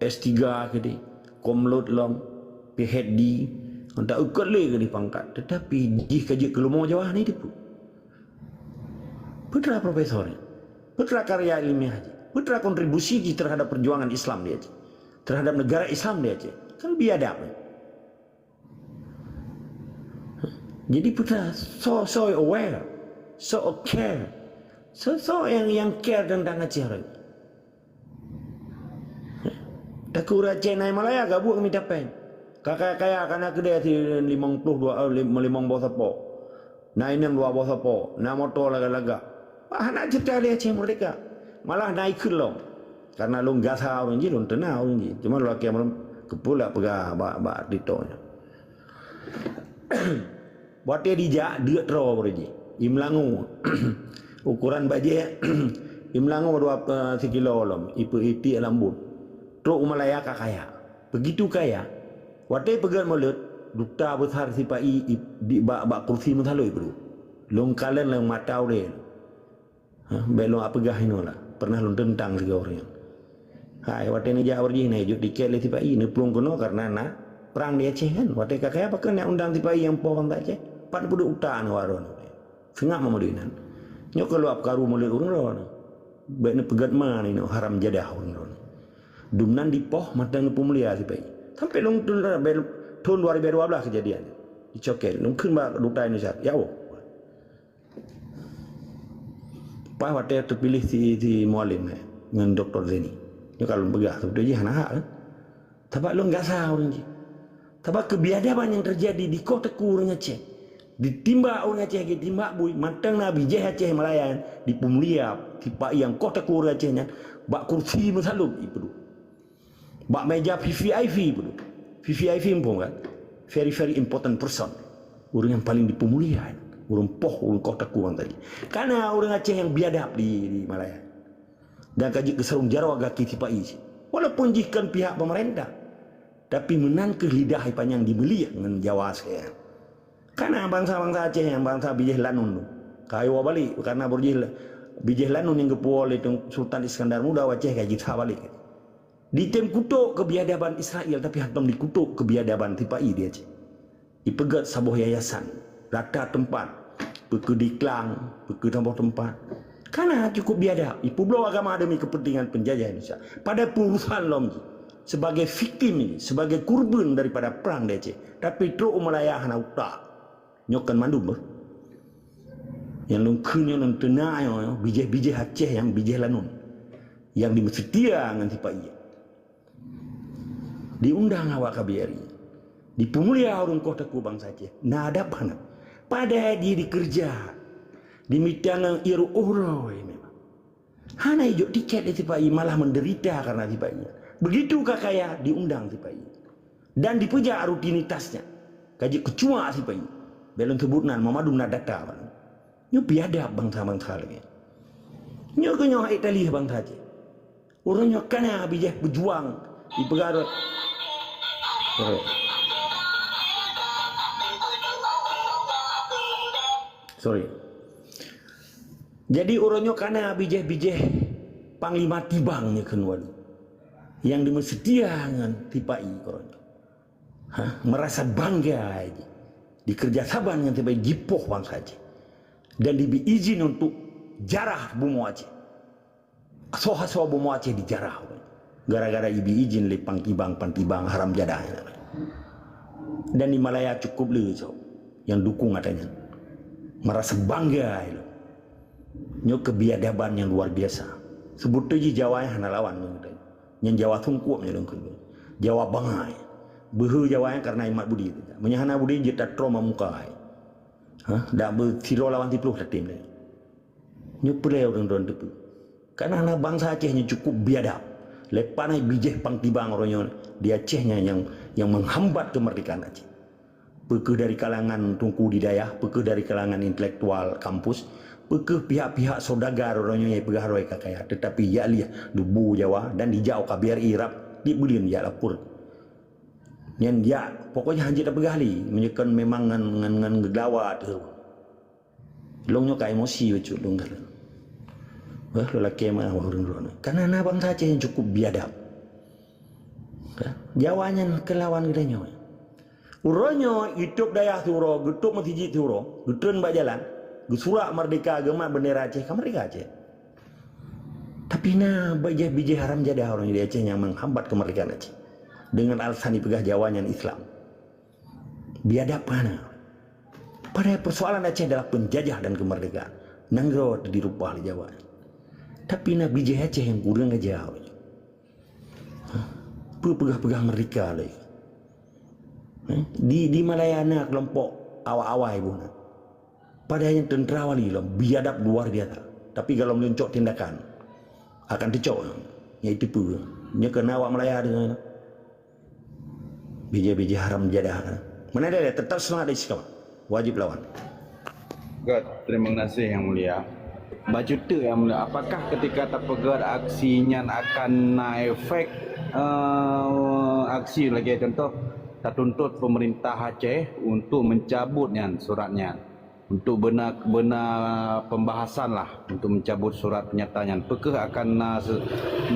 S tiga keudeh, komlot lom, P H D, entah eukot lé keudeh pangkat. Tetapi jih ka jeuet keu leumo Jawa hana iteupeue. Peue teuma profesor nyan? Peue teuma karya ilmiah jih? Peue teuma kontribusi jih terhadap perjuangan Islam di Aceh? Terhadap negara Islam di Aceh? Kan biadab. Jadi peue teuma so, so aware, so care, so, so yang, yang care tentang Aceh orang. Tapi ureuëng Aceh na i Malaya gabuek mita péng. Ka kaya-kaya, ka na keudè si limong ploh dua, eh, lim-, limong boh sapo. Na inong dua boh sapo, na moto lagak-lagak. Bah, hana ceurita di Aceh Merdeka. Malah na ikheun lom. Karena lôn gasa ureuëng jih, lôn teuna ureuëng jih. Cuma lôn lakée malom keupeue lak peugah bak, bak TikTok nyoe. Watée dijak, deuk troe baroe jih. Imlango. Ukuran bajée, imlango dua, eh, sikilo lom, ipe itik lambot. Trok u Malaya ka kaya. Begitu kaya, watée peugét mulod, duta besar sipa-i ip-, di bak, bak kursi meusalot ipeudeuh. Lôn kalon lam mata ulée. Ha, bék lôn peugah inoe lah. Pernah lôn teuntang sigoe ureuëng nyan. Hai, watée neujak ureuëng jih, neujok tiket lé sipa-i, neuplueng keunoe karena na prang di Aceh kan. Watée ka kaya pakon na undang sipa-i nyang poh bansa Aceh. Pat neupeuduek utak neuh waron. Seungab meumeuduek inan. Nyoe keuluwa peukaru mulod ureuëng droe nyoe. Bék neupeugét ma nyoe haram jadah ureuëng droe nyoe. Dumnan dipoh mantong neupeumulia sipa-i. Sampai lôn thon dua ribu dua belas kejadian. Dicoket. Lôn kheun bak duta Indonesia. Ya Allah. Paih watée teupiléh si, si Mualem, eh, ngon Doktor Zaini. Nyoe ka lôn peugah, seubeutoe jih hana hak, kan? Sabab lôn gasa ureuëng jih. Sabab keubiadaban nyang teujadi di koh teukue ureuëng Aceh. Ditimbak ureuëng Aceh, ditimbak bui, mantong na bijéh Aceh Malaya nyan, dipeumulia, sipa-i nyang koh teukue ureuëng Aceh nyan, bak kursi meusalot ipeudeuh. Bak meja V V I P pun. V V I P muphom kan? Very, very important person. Ureuëng nyang paleng dipeumulia. Ureuëng poh, ureuëng koh teukue bansa jih. Ka na ureuëng Aceh nyang biadab di, di Malaya. Dan ka jeuet keu sarong jaroe gaki sipa-i cit. Walaupun jih kon pihak pemerintah. Tapi meunan kheueh lidah ipanyang dibeuliek ngon Jawa sekalian. Ka na bansa-bansa Aceh nyang bansa bijéh lanun tu. Ka iwoe balek, karena baroe jih la-, bijéh lanun nyang geupuwoe lé Teung-, Sultan Iskandar Muda u Aceh ka jitha balek. Ditem kutok keubiadaban Israel, tapi hantom dikutok keubiadaban sipa-i di Aceh. Ipeugét saboh yayasan, rata teumpat, peu keuh di Klang, peu keuh saboh teumpat. Ka na cukup biadab, ipeubloe agama demi kepentingan penjajah Indonesia. Padahai peurusan lom jih, sebagai victim ini, sebagai kurban daripada perang di Aceh. Tapi trok u Malaya hana utak. Nyoe kon mandum beuh. Nyang lôn kheun nyoe lôn teuna nyoe, bijéh-bijéh Aceh nyang bijéh lanun. Nyang dimeuseutia ngon sipa-i. Diundang awak K B R I. Dipeumulia ureuëng koh teukue bansa Aceh. Na adab hana. Padahai di, dikeureuja. Dimita ngon ié reuôh droe memang. Hana ijok tiket lé sipa-i, malah menderita karena sipa-i. Begitu ka kaya, diundang sipa-i. Dan dipeujak rutinitasnya. Ka jeuet keucuak sipa-i. Bék lôn seubut nan, meumandum na data ban. Nyoe biadab bansa-bansa lagée. Nyoe keuh nyoe hak Italia bansa jih. Ureuëng nyoe ka na bijéh beujuang di peugah rot. Sorry. Sorry. Jadi, uroe nyoe ka na bijéh-bijéh panglima tibang nyoe kheun walu, nyang dimeuseutia ngon sipa-i uroe nyoe. Ha, meurasa bangga jih dikeureuja saban ngon sipa-i jipoh bansa jih dan dibri izin untuk jarah bumoe Aceh. Asoe-asoe bumoe Aceh dijarah gara-gara ibri izin lé pang tibang-pang tibang haram jadah nyan. Dan di Malaya cukup le soe nyang dukung ata nyan. Meurasa bangga ilôn. Nyoe keubiadaban nyang luar biasa. Seubeutôi jih Jawa nyan hana lawan ngon geutanyoe. Nyan Jawa sungkop nyoe lôn kheun. Jawa bangai. Beuhe Jawa nyan karena imat budi. Meunyoe hana budi jeuet tatroe mamuka. Ha, dak beusidroe lawan siploh tatem lé. Nyoe peureulee ureuëng droe teupeue. Karena na bansa Aceh nyang cukup biadab. Leupah na bijéh pang tibang uroe nyoe di Aceh nyan nyang, nyang menghambat kemerdekaan Aceh. Peu keuh dari kalangan teungku di dayah, peu keuh dari kalangan intelektual kampus, Peu kheueh pihak-pihak saudagar uroe nyoe nyang peugah droe ka kaya, teutapi jak lieh dubu Jawa dan dijak u K B R I rab di buleuen jak lapor. Nyan jak, pokoknya hanjeuet tapeugah lé, meunyoe kon memang ngon, ngon, ngon geulawa teuh. Lôn nyoe ka emosi bacut lôn kalon. Wah, lôn lakée meu'ah bak ureuëng droeneuh. Karena na bansa Aceh nyang cukup biadab. Jawa nyan keulawan geutanyoe. Uroe nyoe geutôb dayah siuroe, geutôb meuseujid siuroe, geutreun bak jalan, geusurak merdeka, geumat beundera Aceh, ka merdeka Aceh. Tapi na bijéh-bijéh haram jadah ureuëng di Aceh nyang menghambat kemerdekaan Aceh. Dengan alasan dipeugah Jawa nyan Islam. Biadab hana. Padahai persoalan Aceh adalah penjajah dan kemerdekaan. Nanggroe teuh dirubah lé Jawa. Tapi na bijéh Aceh nyang kurang aja. Peue peugah-peugah merdeka lé. Eh, di, di Malaya na kelompok awai-awai bunoe. Padahai nyang tentara wali lom biadab luar biasa. Tapi kalau meuncok tindakan akan teucok. Yaitu peue? Nyoe keunan awak Malaya deungon bijéh-bijéh haram jadah. Mana ada, tetap semangat dari sikap. Wajib lawan. Good, terima kasih Yang Mulia. Bacut teuk Yang Mulia, apakah ketika tapeugét aksi nyan akan na efek, eh, aksi lagée contoh tatuntut pemerintah Aceh untuk mencabut nyan surat nyan? Untuk beuna, beuna pembahasan lah untuk mencabut surat pernyataan nyan. Peu kheueh akan na se-,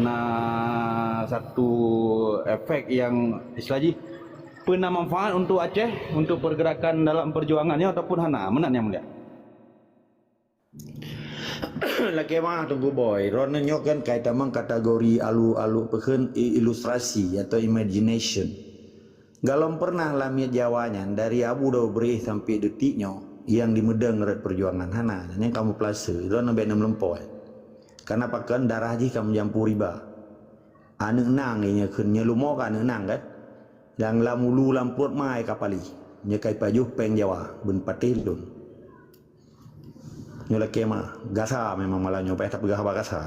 na satu efek yang istilah jih peuna manfaat untuk Aceh, untuk pergerakan dalam perjuangan nyoe ataupun hana? Meunan Yang Mulia. Lakée meu'ah Teungku Boy, droeneuh nyoe kan ka itamong kategori alu-alu peukheun i-, ilustrasi atau imagination. Galom pernah lamiet Jawa nyan dari Abu Daud Brih sampai detik nyoe nyang dimeudong rot perjuangan hana, nyan kamoe peulase, droeneuh bék neumeulumpoe. Karena pakon darah jih ka meujampu riba. Aneuëk nang nyoe kheun nyoe lumoe ka aneuëk nang kan? Nyang lam ulu lam pruet mai ka palih. Nyoe ka ipajoh péng Jawa, beun patéh lôn. Nyoe lakée meu'ah, gasa memang malam nyoe, payah tapeugah haba gasa.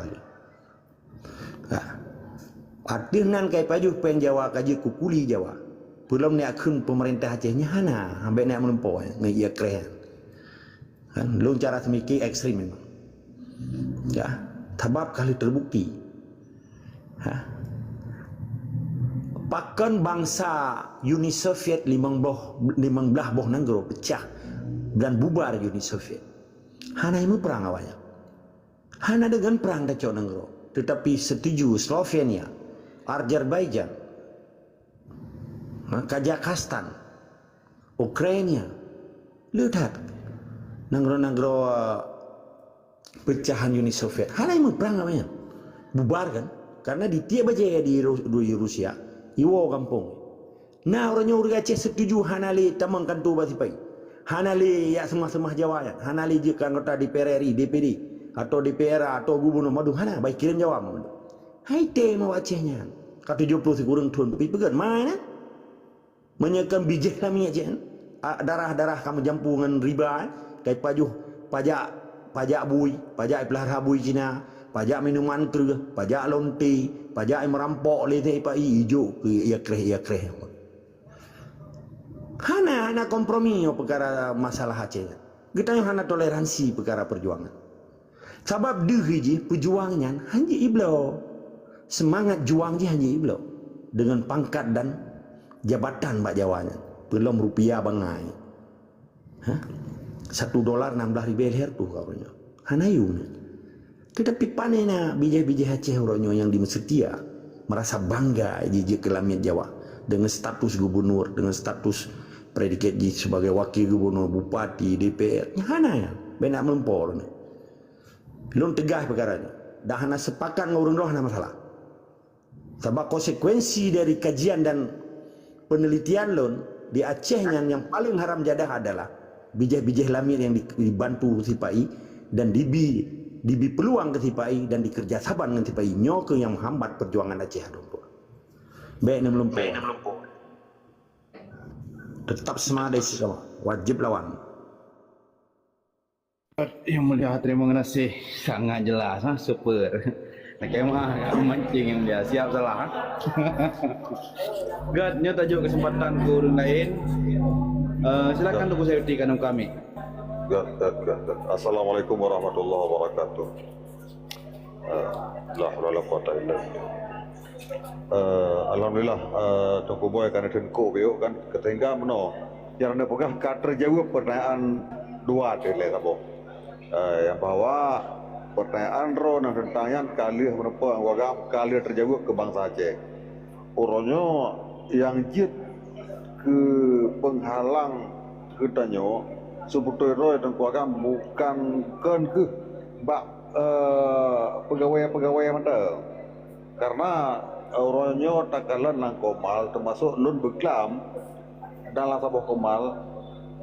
Ha. Ateueh nan ka ipajoh péng Jawa ka jeuet keu kuli Jawa. Peulom neujak kheun peumeurintah Aceh nyan hana, bék neujak meulumpoe ngon ié kreh. Kan, lôn cara seumike ekstrem memang. Ya, sabab ka lheueh teubukti. Ha. Pakon bansa Uni Soviet limong boh, limong blaih boh nanggroe peucah dan bubar Uni Soviet? Hana meuprang awaknyan. Hana deungon prang tacok nanggroe, teutapi setuju Slovenia, Azerbaijan, ha, Kazakhstan, Ukraina, le that nanggroe-nanggroe peucahan Uni Soviet. Hana meuprang awaknyan. Bubar kan? Karena di tieb bajée di Ru-, di Rusia, iwoe gampông. Na uroe nyoe ureuëng Aceh setuju hana lé tamong kanto bak sipai. Hana lé jak seumah-seumah Jawa nyan. Hana lé jeuet keu anggota D P R R I, D P D, atau D P R A, atau gubunur mandum. Hana, bah ikirém Jawa mandum. Hai tem awak Aceh nyan. Ka tujoh ploh sikureueng thon, tapi peugét mai na. Meunyoe kon bijéh lamiet Aceh nyan. A, darah-darah ka meujampu ngon riba, eh. Ka ipajoh pajak, pajak bui, pajak ipeulara bui Cina, pajak minuman kreueh, pajak lonte, pajak imerampok lé teuh ipa-, i, ijok keu ié kreh, ié kreh. Hana, hana kompromi nyoe peukara masalah Aceh nyan. Geutanyoe hana toleransi peukara peujuangan. Sabab deuh jih peujuang nyan hana jeuet ibloe. Seumangat juang jih hana jeuet ibloe. Deungon pangkat dan jabatan bak Jawa nyan. Peulom rupiah bangai. Ha? Satu dolar nam blaih ribée lhèe reutôh ka uroe nyoe. Hana yum nyan. Teutapi pane na bijéh-bijéh Aceh uroe nyoe nyang dimeuseutia, meurasa bangga jijak keu lamiet Jawa deungon status gubunur, deungon status predikat jih sebagai wakil gubunur, bupati, D P R. Nyan hana nyan. Bék na meulumpoe lôn. Lôn tegas peukara nyoe. Dan hana sepakat ngon ureuëng droe hana masalah. Sabab konsekuensi dari kajian dan penelitian lôn, di Aceh nyan nyang paleng haram jadah adalah bijéh-bijéh lamiet nyang di-, dibantu sipai dan dibi, dibi peuluang keu sipai dan dikeureuja saban ngon sipai. Nyoe keuh nyang meuhambat peujuangan Aceh adoe. Bék neumeulumpoe. Teutap seumangat dari sisama. Wajéb lawan. Yang Mulia, terima kasih. Sangat jelas, ha, super. Lakée meu'ah, ka meumancing Yang Mulia. Siap salah, ha? Good, nyoe tajok keuseumpatan keu ureuëng laén. Eh, silakan Teungku Sayuti keu kami. Gat, gat, gat, gat. Assalamualaikum warahmatullahi wabarakatuh. Eh, la haula wala quwata illa billah. Eh, alhamdulillah, eh, Teungku Boy ka neuteungku biuk kan, sehingga meunoe nyang neupeugah ka teujaweueb pertanyaan dua teuh lé saboh. Eh, nyang bahwa pertanyaan droe nyang teuntang nyan ka lheueh meuneupeue agam ka lheueh teujaweueb keu bansa Aceh. Uroe nyoe nyang jeuet keu peunghalang geutanyoe, seubeutôi droe Teungku Agam bukan kon kheueh bak, eh, peugawée-peugawée mantong. Karena, eh, uroe nyoe takalon lam Komal, teumasok lôn beuklam dan lam saboh Komal,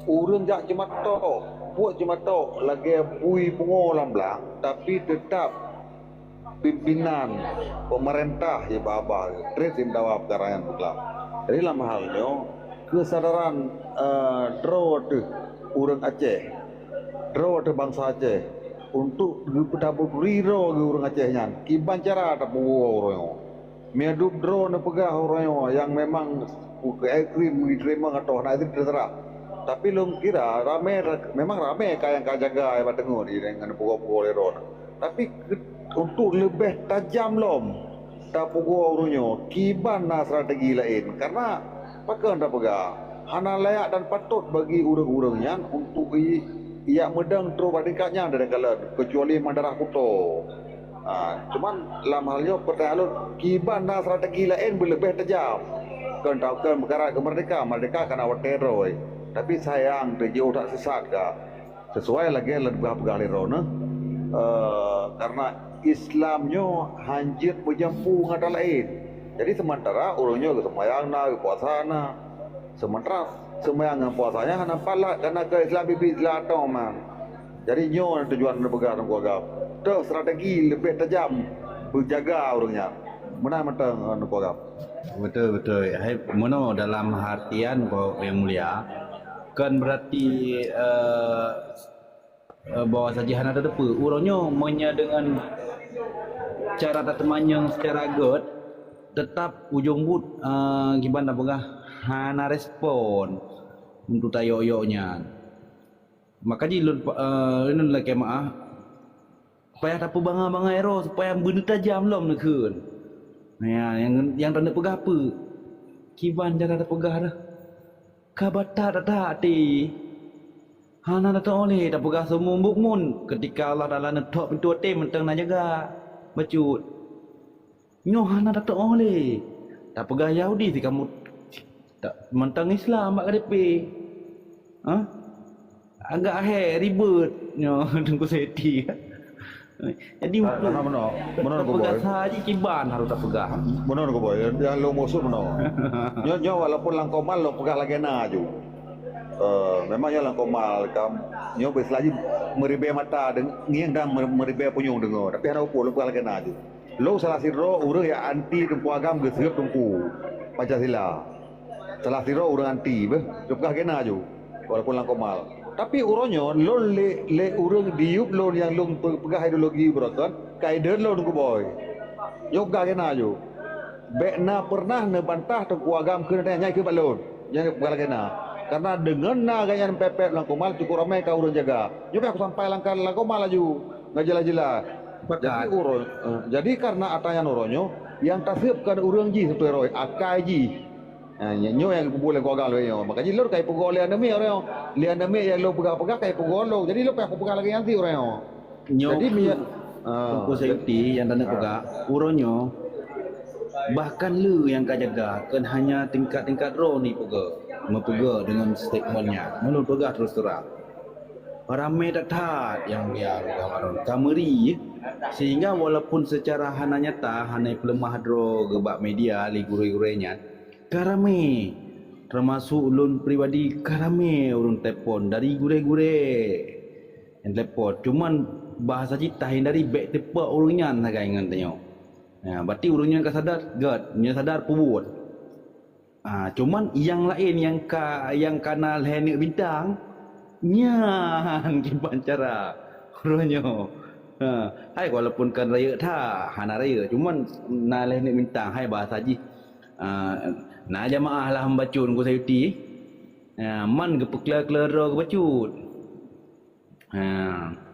ureuëng jak ceumatok, buet ceumatok lagée bui pungo lam blang, tapi teutab pimpinan peumeurintah jibaba treb simdawa peukara nyan beuklam. Jadi lam hal nyoe keusadaran, eh, droe teuh ureuëng Aceh, droe teuh bansa Aceh untuk geupeutabu ridho geu ureuëng Aceh nyan kiban cara tapeuwoe uroe nyoe. Meudub droe neupeugah uroe nyoe nyang memang keu ekstrim, ekstrim atau hana ekstrim terserah. Tapi lôn kira ramé, memang ramé ka nyang ka jaga bak teungoh di dengan pukul-pukul lé droe. Tapi ke-, untuk leubeh tajam lom tapeugoe ureuëng nyoe, kiban na strategi laén. Karena pakon tapeugah, hana layak dan patôt bagi ureuëng-ureuëng nyan untuk i-, ijak meudong trok bak tingkat nyan dari kalon, keucuali mandarah kuto. Ha, cuman lam hal nyoe peureulée lôn kiban na strategi laén beuleubeh tajam. Kon taukon meukarat keu meurdeka, meurdeka kana watée droe. Tapi sayang teuh jiôh that sisat ka. Sesuai lagée lôn peugah-peugah lé droeneuh, eh, karena Islam nyoe hanjeuet meujampu ngon ata laén. Jadi seumantara ureuëng nyoe geuseumayang na, geupuasa na. Seumantara seumayang ngon puasa nyan hana palat karena keu Islam bibi Islam atau man. Jadi nyoe tujuan neupeugah Teungku Agam. Teuh strategi leubeh tajam beujaga ureuëng nyan. Meunan mantong Teungku Agam. Beutôi, beutôi. Hai, meunoe dalam artian Bapak yang mulia, kon berarti, eh, eh, bahwa saji hana tateupeue. Uroe nyoe meunyoe deungon cara tateumanyong secara göt, teutap ujong buet, eh, kiban tapeugah hana respon untuk tayok-yok nyan. Maka jih lôn, eh, lôn lakée meu'ah, payah tapeubanga-bangai droe supaya beuneutajam lom neukheun. Ya, nyang, nyang taneuk peugah peue? Kiban cara tapeugah dah. Ka batat that-that até. Hana tateu'oh lé tapeugah seumeubeuet mun, keutika Allah Taala neuthok pintoe até mantong na jaga bacut. Nyoe hana tateu'oh lé. Tapeugah Yahudi sikamoe ta-, mantong Islam bak K T P. Ha? Agak hé ribet nyoe Teungku Seti. Jadi, ah, untuk meunoe, meunoe Teungku Boy. Tapeugah saji kiban harôh tapeugah. Meunoe Teungku Boy, nyang lôn maksud meunoe. Nyoe, nyoe walaupun lam Komal lôn peugah lagée na aju. Eh, memang nyoe lam Komal, kam, nyoe beuistilah jih meuribée mata deng-, ngieng dan mer-, meuribée punyueng deungoe. Tapi hana peue-peue lôn peugah lagée na aju. Lôn salah sidroe ureuëng nyang anti Teungku Agam geuseuet Teungku Pancasila. Salah sidroe ureuëng anti beh, lôn peugah lagée na aju. Walaupun lam Komal. Tapi uroe nyoe lôn lé, lé ureuëng diyueb lôn nyang lôn pe-, peugah ideologi beurokon, ka ideuen lôn Teungku Boy. Nyoe peugah lagée na aju. Bék na peureunah neubantah Teungku Agam keu nyan, nyan keuh bak lôn. Nyan peugah lagée na. Karena deungon na gobnyan pép-pép lam Komal cukup ramé ka ureuëng jaga. Nyoe pih aku sampai lam, lam Komal laju. Ngon jeulaih-jeulaih. Jadi uroe, eh, jadi karena ata nyan uroe nyoe, nyang taseueb kon ureuëng jih seubeutôi droe, akai jih. Ha, nyoe nyang geupeubuet lé Teungku Agam lagée nyoe. Maka jih lôn ka ipeugoe lé aneuk miet uroe nyoe. Lé aneuk miet nyang lôn peugah-peugah ka ipeugoe lôn. Jadi lôn payah kupeugah lagée nyan cit uroe nyoe. Nyoe jadi keuh, minyak, ah, Teungku Sayuti nyang taneuk peugah, uroe nyoe bahkan le nyang ka jaga, kon hanya tingkat-tingkat droe ni peugah, meupeugah deungon statement nyan. Meunurot peugah terus terang. Ramé that-that nyang mulia ka meuri, sehingga walaupun secara hana nyata hana peuleumah droe geubak media lé gurée-gurée nyan, ka ramé. Teumasok ulôn pribadi ka ramé ureuëng telepon dari gurée-gurée nyang telepon. Cuman bahasa jih tahindari bék teupeu ureuëng nyan sagai ngon tanyoe. Ha, berarti ureuëng nyan ka sadar, gét, nyan sadar peubuet. Ah, cuman nyang laén nyang ka, nyang ka na lhée neuk bintang, nyan kiban cara uroe nyoe. Ha, hai walaupun kon rayeuk that, hana rayeuk, cuman na lhée neuk bintang, hai bahasa jih. Ah, na jamaah lah meubacut Teungku Sayuti. Ah, man geupeukleu-kleu droe geubacut. Ha.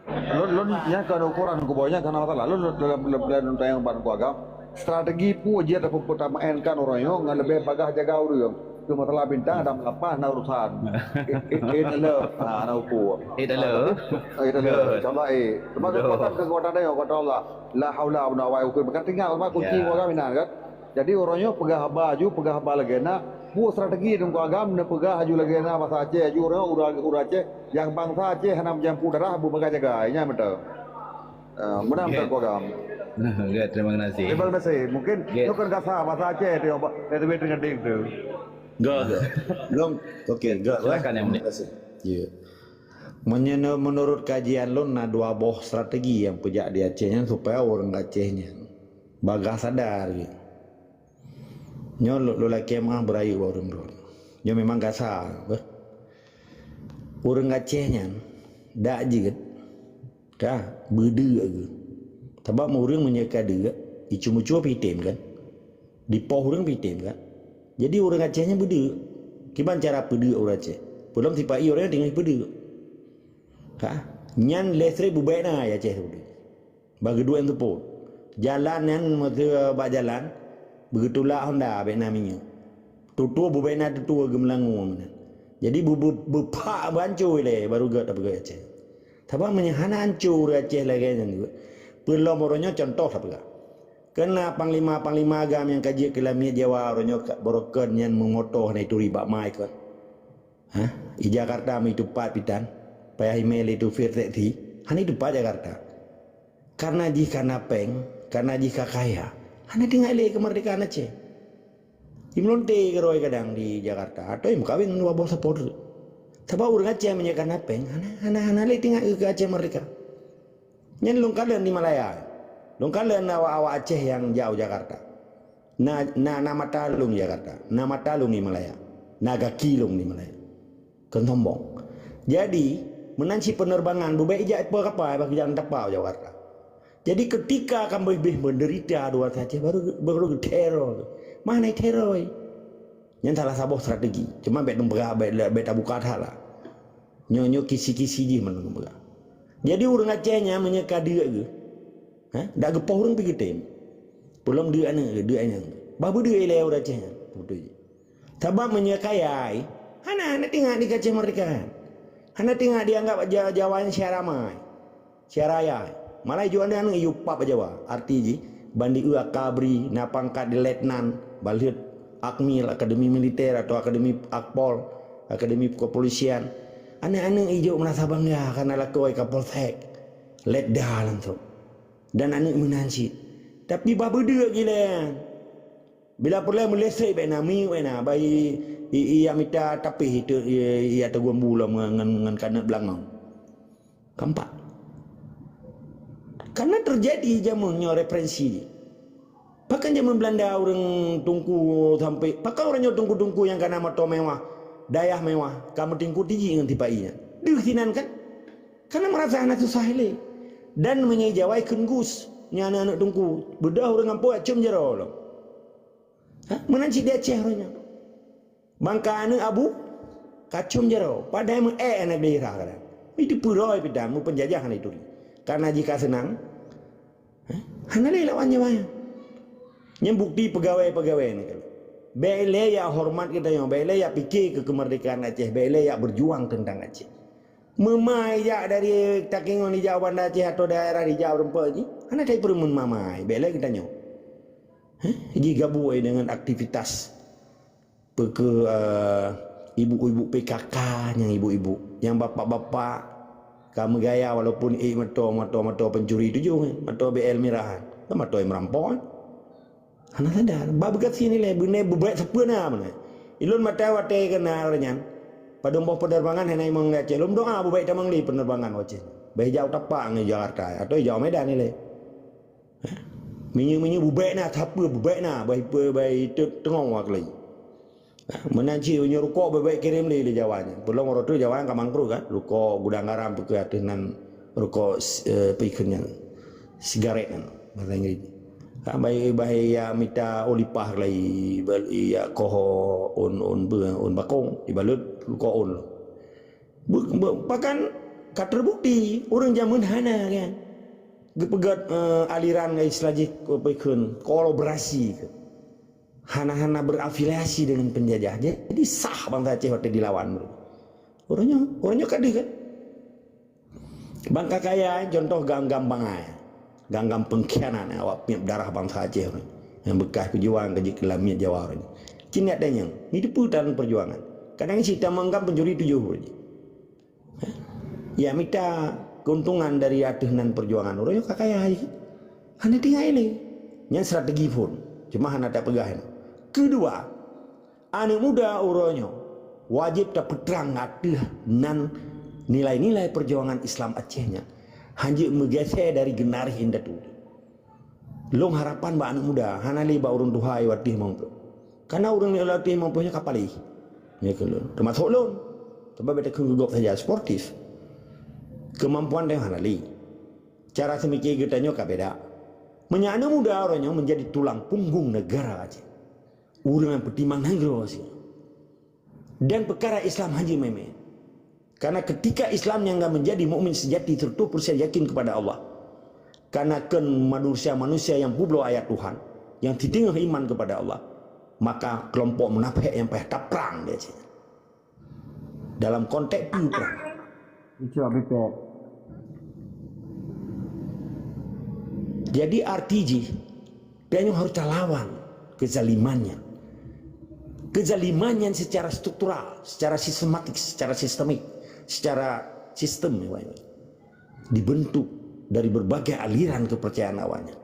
Lôn, lôn nyan kon ukuran kuboh nyan, kana masalah. Lôn, lôn dalam, dalam, dalam tayang ban ku agam. Strategi peue jeuet peutamaenkan uroe nyoe ngon leubeh bagaih jaga ureueng. Tu masalah bintang ada melepas na urusan. Eh, eh, eh, dalam. Ha, na ukur. Eh, dalam. Eh, dalam. Good. Insya Allah, eh. Sebab good. Kekuatan, kekuatan dia, kekuatan Allah. La haula wala quwwata illa billah. Maka tinggal, sebab kunci ya. Keluarga Minang, kan? Jadi, uroe nyoe peugah haba aju, peugah haba lagèe na. Peue strategi Teungku Agam neupeugah aju lagèe na basa Aceh aju uroe nyoe, ureueng, ureueng Aceh nyang bansa Aceh hana meujampu darah beubagai jaga. Nyan beutôi. Ah, meunan Teungku Agam. Oke, terima kasih. Terima kasih. Mungkin oke. Nyoe kan gasa basa Aceh tu, Pak. Tapi tengah dek tu. Enggak, enggak. Belum. Oke, enggak. Silakan, Yang Mulia. Terima kasih. Ya. Menye-, menurut kajian lôn na dua boh strategi nyang peujak di Aceh nyan supaya ureueng Aceh nyan bagaih sadar. Nyoe lôn, lôn lakèe meu'ah beurayeuk bak ureueng droe. Nyoe memang gasa, beuh. Ureueng Aceh nyan dak jeuet ka beudeuk geuh. Sabab ureueng meunyoe ka deuk, icu-mucue pih tem kan. Dipoh ureueng pih tem kan. Jadi ureueng Aceh nyan beudeuk. Kiban cara peudeuk ureueng Aceh? Peulom sipa-i ureueng nyan teungoh peudeuk. Ha? Nyan listrik bubena ya Aceh tu. Bagi duit teupot. Jalan nyan masa bak jalan, beugeutulak honda bèk na minyeuk. Tutoe bubena tutoe geumeulangue meunan. Jadi bu-, bu-, beupak beuancô ilèe baru gèt tapeugah Aceh. Sabab meunyoe hana ancô ureueng Aceh lagèe nyan, peulom uroe nyoe contoh tapeugah. Keuna panglima-panglima agam nyang ka jeuet keu lamiet Jawa uroe nyoe ka-, barokon nyan meumoto hana ituri bak ma ikot. Ha? I Jakarta meuitupat pitan, payah imè lé tufir teksi, hana itupat Jakarta. Karena jih ka na pèng, karena jih ka kaya, hana teuingat lé keumeurdekaan Aceh. Imlonte keudroe kadang di Jakarta, atau imeukawen ngon dua boh sapo treuk. Sabab ureueng Aceh meunyoe ka na pèng, hana, hana, hana lé teuingat keu Aceh meurdeka. Nyan lôn kalon di Malaya. Lôn kalon awak-awak Aceh nyang jak u Jakarta. Na, na, na mata lôn di Jakarta, na mata lôn di Malaya, na gaki lôn di Malaya. Kon sombong. Jadi, meunan cit penerbangan, bubèe ijak ipe kapai bak jalan tapa u Jakarta. Jadi, ketika ka beh-beh menderita dua saja, baru, baru teror. Mana teror? Nyan salah saboh strategi. Cuma bèk neupeugah, bèk, bèk tabuka that lah. Nyoe, nyoe kisi-kisi jih meunan peugah. Jadi, ureueng Aceh nyan meunyoe ka deuk geuh, ha? Dak geupoh ureueng pih geutem. Peulom deuk aneuk geuh, deuk aneuk geuh. Bah beudeuk ilèe ureueng Aceh nyan. Beutôi jih. Sabab meunyoe kaya, hana, hana teuingat di Aceh meurdeka. Hana teuingat dianggap Ja-, Jawa nyan syedara ma, syedara ayah. Malah jih aneuk-aneuk iyue pap Jawa. Arti jih, ban di eu Akabri, na pangkat di letnan, baleuet Akmil, akademi militer atau akademi Akpol, akademi kepolisian. Aneuk-aneuk ijok meurasa bangga karena lakoe Kapolsek. Letda langsung. Dan aneuk meunan cit. Tapi bah beudeuk gilée. Bila peureulée meulesek bèk na, minyeuk bèk na, bah i, i, i jak mita tapéh itu, i, i jak teuguem bu lom ngon, ngon, ngon kaneuk beulangong. Keempat. Karena terjadi jameun nyoe referensi. Pakon jameun Belanda ureueng teungku sampai, pakon ureueng nyoe teungku-teungku nyang kana moto mewah, dayah mewah, ka meuteungku tiji ngon sipa-i nyan. Deuh sinan kan? Karena merasa hana susah lé. Dan meunyoe Jawa ikheun gus, nyan aneuk-aneuk teungku, beudôh ureueng gampông acum jaroe lom. Ha? Meunan cit di Aceh uroe nyoe. Bangka aneuk abu, kacum jaroe, padahai meu-ék aneuk daerah kadang. Itu peuroi pih dan meupeunjajah aneuk turi. Karena jih ka seunang, ha? Hana lé lawan nyawa nyan. Nyan bukti peugawée-peugawée nyan. Bèk lé jak horeumat geutanyoe, bèk lé jak pike keu keumeurdekaan Aceh, bèk lé jak beujuang teuntang Aceh. Meumai jak dari Takengon ijak Banda Aceh atau daerah ijak rumpok jih, hana that peureumeun mamai, bèk lé geutanyoe. Heh, jigabui deungon aktivitas peukeuh, eh, ibu-ibu P K K nyang ibu-ibu, nyang bapak-bapak ka meugaya walaupun ék moto, moto, moto pencuri tujoh, moto B L mirah, moto merampok. Hana sadar, bah beugaséh nilai, beunai beubaét sapeue na beunai. Ilôn maté watée keunan nyan, padub boh peuneurbangan hana imong Aceh. Lôn doa beubaét tamong lé peuneurbangan Aceh. Bah ijak u Tapak ngon Jakarta, atau ijak u Medan ilée. Minyeuk-minyeuk bubek na, sapeue bubek na, bah ipe, bah itu teungoh wa keulai. Meunan cit nyoe rukok bubek kirém lé, lé Jawa nyan. Peulom uroe tu Jawa nyan ka mangkruet kan, rukok gudang garam peue ateueh nan rukok, eh, peue ikheun nyan, sigaret nyan, bahasa Inggris. Kan bah, bah ya mita olipah keulai, bal-, ya koh ôn, ôn beu, ôn bakong, ibalut rukok ôn. Be-, be-, pakan Ka terbukti, ureuëng jameun hana kan. Geupeugét, eh, aliran istilah jih, apa kheun, kolaborasi ke. Hana-hana berafiliasi dengan penjajah. Jadi sah bansa Aceh watée dilawan. Ureuëng nyoe, ureuëng nyoe ka deuh kan. Bang Kakaya, contoh gam-gam bangai. Gam-gam pengkhianat awak piep darah bansa Aceh ureuëng. Nyang bekas pejuang keu jeuet keu lamiet Jawa ureuëng. Cit nyak tanyong, ni teupeu talan perjuangan. Kadang cit tamong gam pencuri tujoh ureuëng. Ya mita keuntungan dari ateueh nan perjuangan ureuëng nyoe ka kaya hai. Hana tinggai lé. Nyan strategi phon. Cuma hana tapeugah nyan. Kedua, aneuëk muda uroe nyoe wajéb tapeutrang ateueh nan nilai-nilai perjuangan Islam Aceh nyan. Hanjeuet meugeusé dari geunarih indatu. Lôn harapan bak aneuëk muda, hana lé bak ureuëng tuha watée mampu. Karena ureuëng watée mampu nyan ka paléh. Nyan keu lôn. Teumasok lôn. Sebab beta keu gop saja sportif. Kemampuan teuh hana lé. Cara seumiké geutanyoe ka beda. Meunyoe aneuëk muda uroe nyoe menjadi tulang punggung negara Aceh. Ureuëng nyang peutimang nanggroe Aceh. Dan peukara Islam hanjeuet main-main. Karena ketika Islam nyang ka menjadi mukmin sejati seratus persen yakin kepada Allah, karena kon manusia-manusia yang publoe ayat Tuhan, yang tideungoh iman kepada Allah, maka kelompok munafik yang payah taprang di Aceh. Dalam konteks peue prang. Itu Abi Pet. Jadi arti jih, tanyoe harus talawan kezaliman nyan. Kezaliman nyan secara struktural, secara sistematik, secara sistemik, secara sistem dibentuk dari berbagai aliran kepercayaan awaknyan.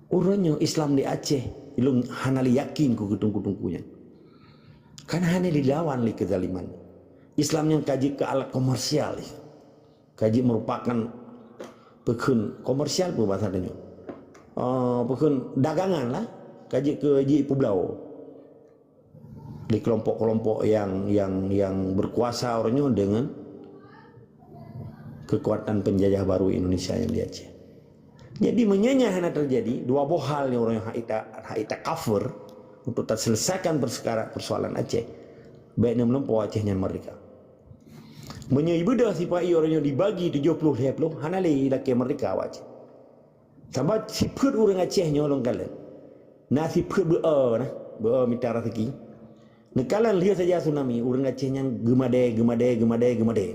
Uroe nyoe Islam di Aceh, ilong hana lé yakin ku keutungku-tungku nyan. Kan hana dilawan lé kezaliman. Islam nyang ka jeuet keu alat komersial, ka jeuet merupakan peukheun komersial peue bahasa tanyoe. Eh, peukheun dagangan lah, ka jeuet keu jeuet peubloe di kelompok-kelompok yang yang yang berkuasa orang nyoe dengan kekuatan penjajah baru Indonesia yang di Aceh. Jadi meunyoe nyan hana terjadi, dua boh hal ni orang yang hak ita hak ita cover untuk terselesaikan persekara- persoalan Aceh. Baik nem lempo Aceh nyan merdeka. Meunyoe ibeudôh sipa-i orang nyoe dibagi tujoh ploh lhèe ploh, hana lé lakèe merdeka awak Aceh. Sabab sifeuet ureuëng Aceh nyoe lôn kalon. Na sifeuet beu-e nah, beu-e mita raseuki. Neukalon lheueh saja tsunami, ureuëng Aceh nyan geumadé, geumadé, geumadé, geumadé.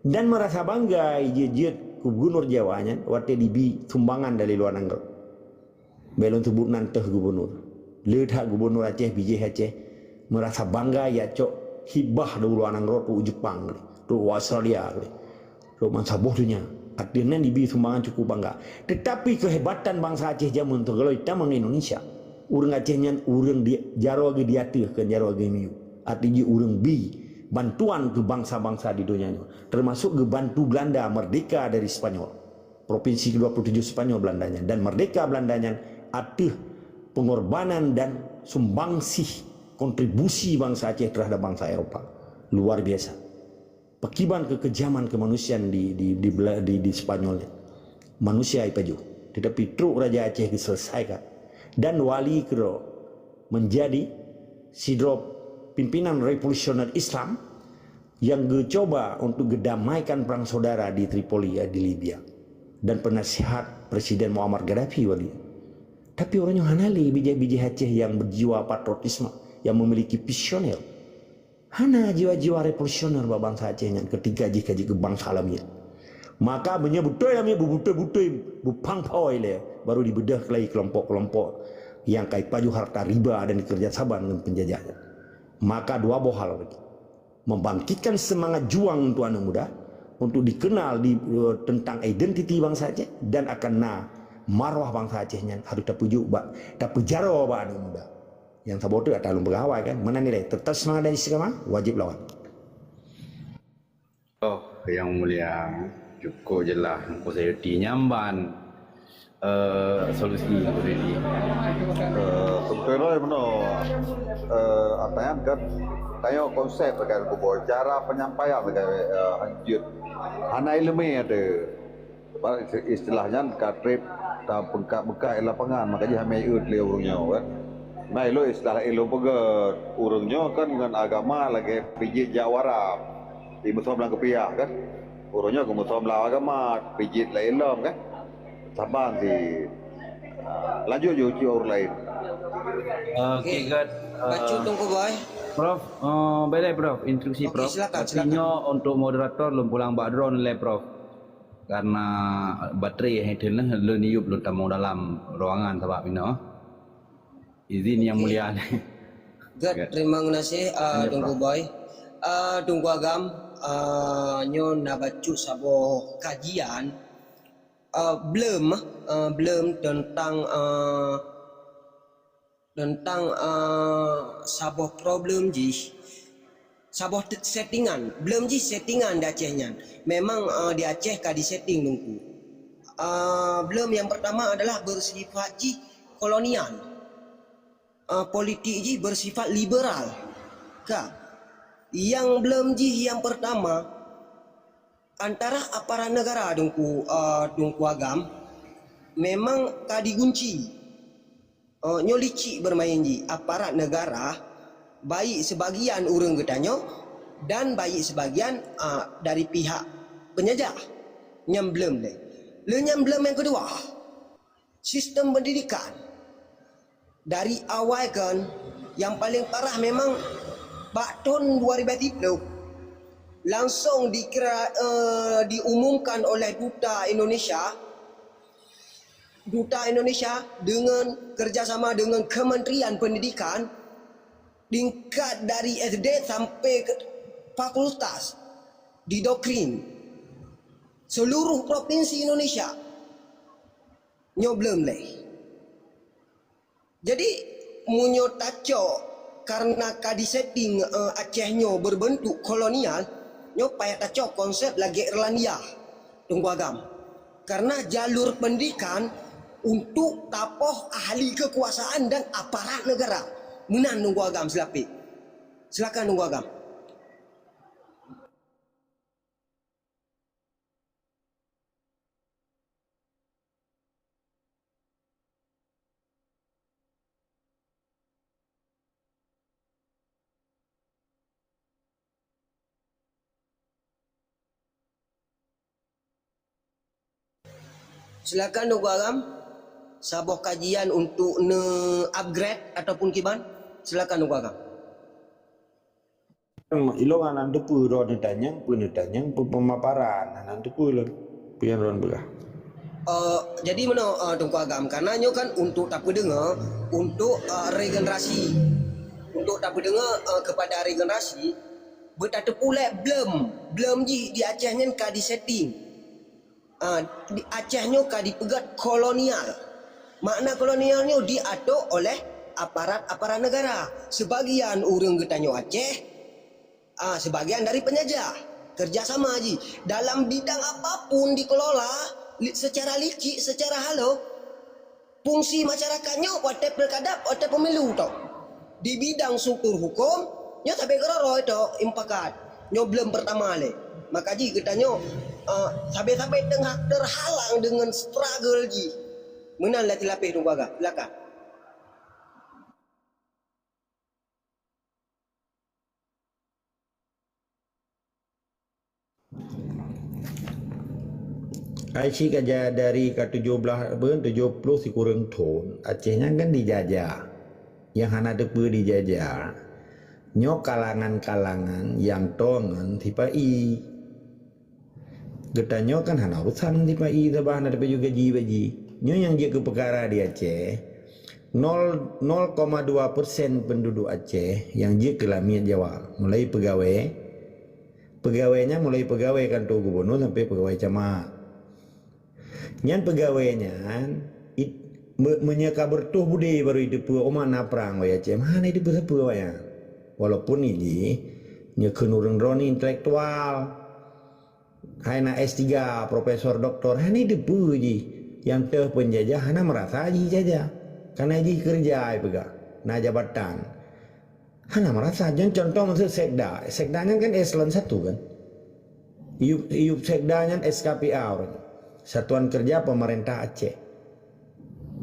Dan meurasa bangga jeuet-jeuet keu gubunur Jawa nyan watèe dibi sumbangan dari luwa nanggroe. Bèk lôn seubut nan teuh gubunur. Le that gubunur Aceh, bijéh Aceh, meurasa bangga jak cok hibah dari luwa nanggroe trok u Jepang, trok u Australia, trok bansaboh donya. Ateueh nyan dibi sumbangan cukup bangga. Tetapi kehebatan bansa Aceh jameun teuh golom tamong Indonesia. Ureuëng Aceh nyan ureuëng di, jaroe geuh di ateueh, kon jaroe geuh miyueb. Arti jih ureuëng bi bantuan keu bansa-bansa di donya nyoe, termasuk geubantu Belanda merdeka dari Spanyol. Provinsi kedua puluh tujuh Spanyol Belanda nyan dan merdeka Belanda nyan ateueh pengorbanan dan sumbangsih kontribusi bansa Aceh terhadap bansa Eropa. Luar biasa. Pakiban keu kekejaman kemanusiaan di di di, Bela- di, di Spanyol nyan. Manusia ipajoh. Tetapi trok Raja Aceh geuselesaikan dan wali keudroe menjadi sidroe pimpinan revolusioner Islam yang geucoba untuk geudamaikan perang saudara di Tripoli, ya, di Libya, dan penasihat Presiden Muammar Gaddafi wali. Tapi ureuëng nyoe hana lé bijéh-bijéh Aceh yang berjiwa patriotisme, yang memiliki visioner. Hana jiwa-jiwa revolusioner bak bansa Aceh nyan ketika jih ka jeuet keu bansa lamiet. Maka meunyoe beutôi lamiet beubutôi-butôi, beupang phôi lé, baru dibeudôh keulai kelompok-kelompok nyang ka ipajoh harta riba dan dikerja saban ngon penjajah nyan. Maka dua boh hal lagi. Membangkitkan semangat juang untuk anak muda, untuk dikenal di, eh, tentang identiti bansa Aceh dan akan na marwah bansa Aceh nyan harus tapujuk bak, tapeujaroe bak anak muda. Nyang saboh teuk ata lôn peugah awai kan, meunan nilai, tetap semangat dan istiqamah, wajib lawan. Oh, Yang Mulia, cukup jelas Teungku Sayuti nyamban, eh, solusi Teungku Sayuti. Eh, sebenarnya meunoe, eh, apa yang kan, tanyoe konsep kan, cara penyampaian kan, eh, hanjeuet. Hana ileumèe ada. Istilah nyan ka trép tapeungkat-peungkat di lapangan, maka jih hana jeuet lé ureuëng nyoe kan. Nah, ilôn istilah ilôn peugah ureuëng nyoe kan ngon agama lagèe pijit jak u Arab. Di meusom lam keupiah kan. Uroe nyoe geumeusom lam agama, pijit laén lom kan. Saban si. Lanjut ju cit ureueng laén. Okey, good. Bacut Teungku Boy. Prof, uh, boleh Prof, instruksi Okey, Prof. Silakan, Tapi silakan. Nyoe untuk moderator lôn pulang bak droen lé Prof. Karena baterai hai teuneh lôn yup lôn tamong dalam ruangan sabab inoe. Izin Yang Mulia. Good, terima kasih uh, Teungku Boy. Uh, Teungku Agam, uh, nyoe na bacut saboh kajian uh, belum uh, belum tentang uh, tentang uh, saboh problem jih, saboh settingan, belum jih settingan di Aceh nyan. Memang uh, di Aceh ka di setting Teungku. Uh, belum yang pertama adalah bersifat jih kolonial. Uh, politik jih bersifat liberal. Ka. Yang belum jih yang pertama antara aparat negara Teungku uh, Teungku Agam memang ka digunci. Uh, nyoe licik bermain jih aparat negara, baik sebagian ureueng geutanyoe dan baik sebagian uh, dari pihak penjajah. Nyang belum lé. Lé nyang belum yang kedua. Sistem pendidikan dari awai kan yang paling parah memang bak tahun dua ribu tiga puluh langsung dikira uh, diumumkan oleh duta Indonesia duta Indonesia dengan kerjasama dengan Kementerian Pendidikan tingkat dari S D sampai ke fakultas didoktrin seluruh provinsi Indonesia nyoe belum lé. Jadi meunyoe tacok karena ka disetting uh, Aceh nyoe berbentuk kolonial, nyoe payah tacok konsep lagée Irlandia, Teungku Agam. Karena jalur pendidikan untuk tapoh ahli kekuasaan dan aparat negara. Meunan Teungku Agam silapeh. Silakan Teungku Agam. Silakan Teungku Agam, saboh kajian untuk ne-upgrade ataupun kiban? Silakan Teungku Agam. Ilong anan teupeu droe neutanyong, peue neutanyong, peue pemaparan anan teupeu lom. Peue nyang droe peugah. Uh, jadi meunoe uh, Teungku Agam, karena nyoe kan untuk tapeudeungoe untuk uh, regenerasi. Untuk tapeudeungoe uh, kepada regenerasi, beutateupeu lé blem, blem jih di Aceh nyan ka disetting. Ah, di Aceh nyoe ka dipeugét kolonial. Makna kolonial nyoe diatur oleh aparat-aparat negara. Sebagian ureuëng geutanyoe Aceh, ah, sebagian dari penjajah. Kerjasama jih dalam bidang apapun dikelola li-, secara licik, secara halus. Fungsi masyarakat nyoe watée pilkada, watée pemilu tau. Di bidang struktur hukum, nyoe sabe keureuroe tau impakat. Nyoe belum pertama lé. Maka jih geutanyoe uh, sabe-sabe tengah terhalang dengan struggle jih. Meunan lati lapeh Teungku Agam. Silakan. Ai si ka ja-, dari ka tujoh blaih, beu, tujoh ploh sikureueng thon, Aceh nyan kan dijajah. Nyang hana teupeu dijajah, nyoe kalangan-kalangan nyang toe ngon sipa-i. Geutanyoe kan hana urusan ngon sipa-i, sabab hana teupeu gaji bak jih. Nyoe nyang jeuet keu peukara di Aceh, nol, nol koma dua persen penduduk Aceh nyang jeuet keu lamiet Jawa, mulai peugawée, Peugawée nyan mulai peugawée kantô gubunur sampoe peugawée camat. Nyan peugawée nyan it-, me-, meunyoe ka beureutoh budé barô jiteupeue umat na prang wayah cit, hana jiteupeue sapeue awaknyan. Walaupun jih nyoe kheun ureuëng droeneuh intelektual, hai na S tiga, profesor, doktor, hana jiteupeue jih. Nyang teuh peunjajah hana meurasa jih jajah, kareuna jih keureuja jipeugah, na jabatan. Hana meurasa, nyan contoh maksud sekda. Sekda nyan kan eselon satu kan. Yup, yup sekda nyan S K P A ureuëng. Satuan Kerja Pemerintah Aceh.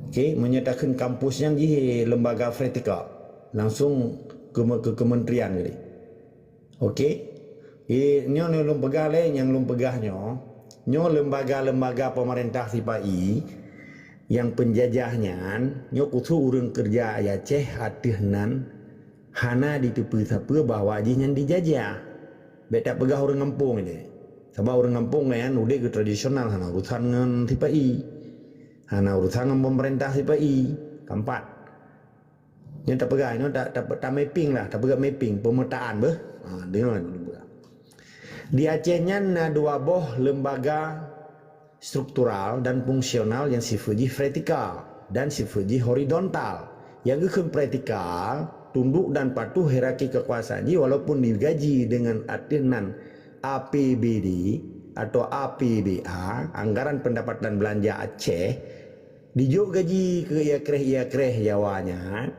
Oke, meunyoe takheun kampus nyan jih lembaga vertikal. Langsung ke, ke kementerian jadi. Oke. Eh, nyoe, nyoe lôn peugah lé, nyang lôn peugah nyoe, nyoe lembaga-lembaga pemerintah sipa-i nyang penjajah nyan, nyoe khusos ureuëng keureuja di Aceh ateueh nan hana jiteupeue sapeue bahwa jih nyan dijajah. Bék tapeugah ureuëng gampông ilée. Sabab ureuëng gampông nyan udeb keu tradisional, hana urusan ngon sipa-i. Hana urusan ngon pemerintah sipa-i. Keempat. Nyoe tapeugah, nyoe ta, ta, ta mapping lah, tapeugah mapping, pemetaan beuh. Ha, deungoe dulu peugah. Di Aceh nyan na dua boh lembaga struktural dan fungsional nyang sifeuet jih vertikal dan sifeuet jih horizontal. Nyang geukheun vertikal, tunduk dan patuh hierarki kekuasaan jih walaupun digaji dengan ateueh nan A P B D atau A P B A, Anggaran Pendapatan Belanja Aceh, dijok gaji keu ia kreh-ia kreh Jawa nyan,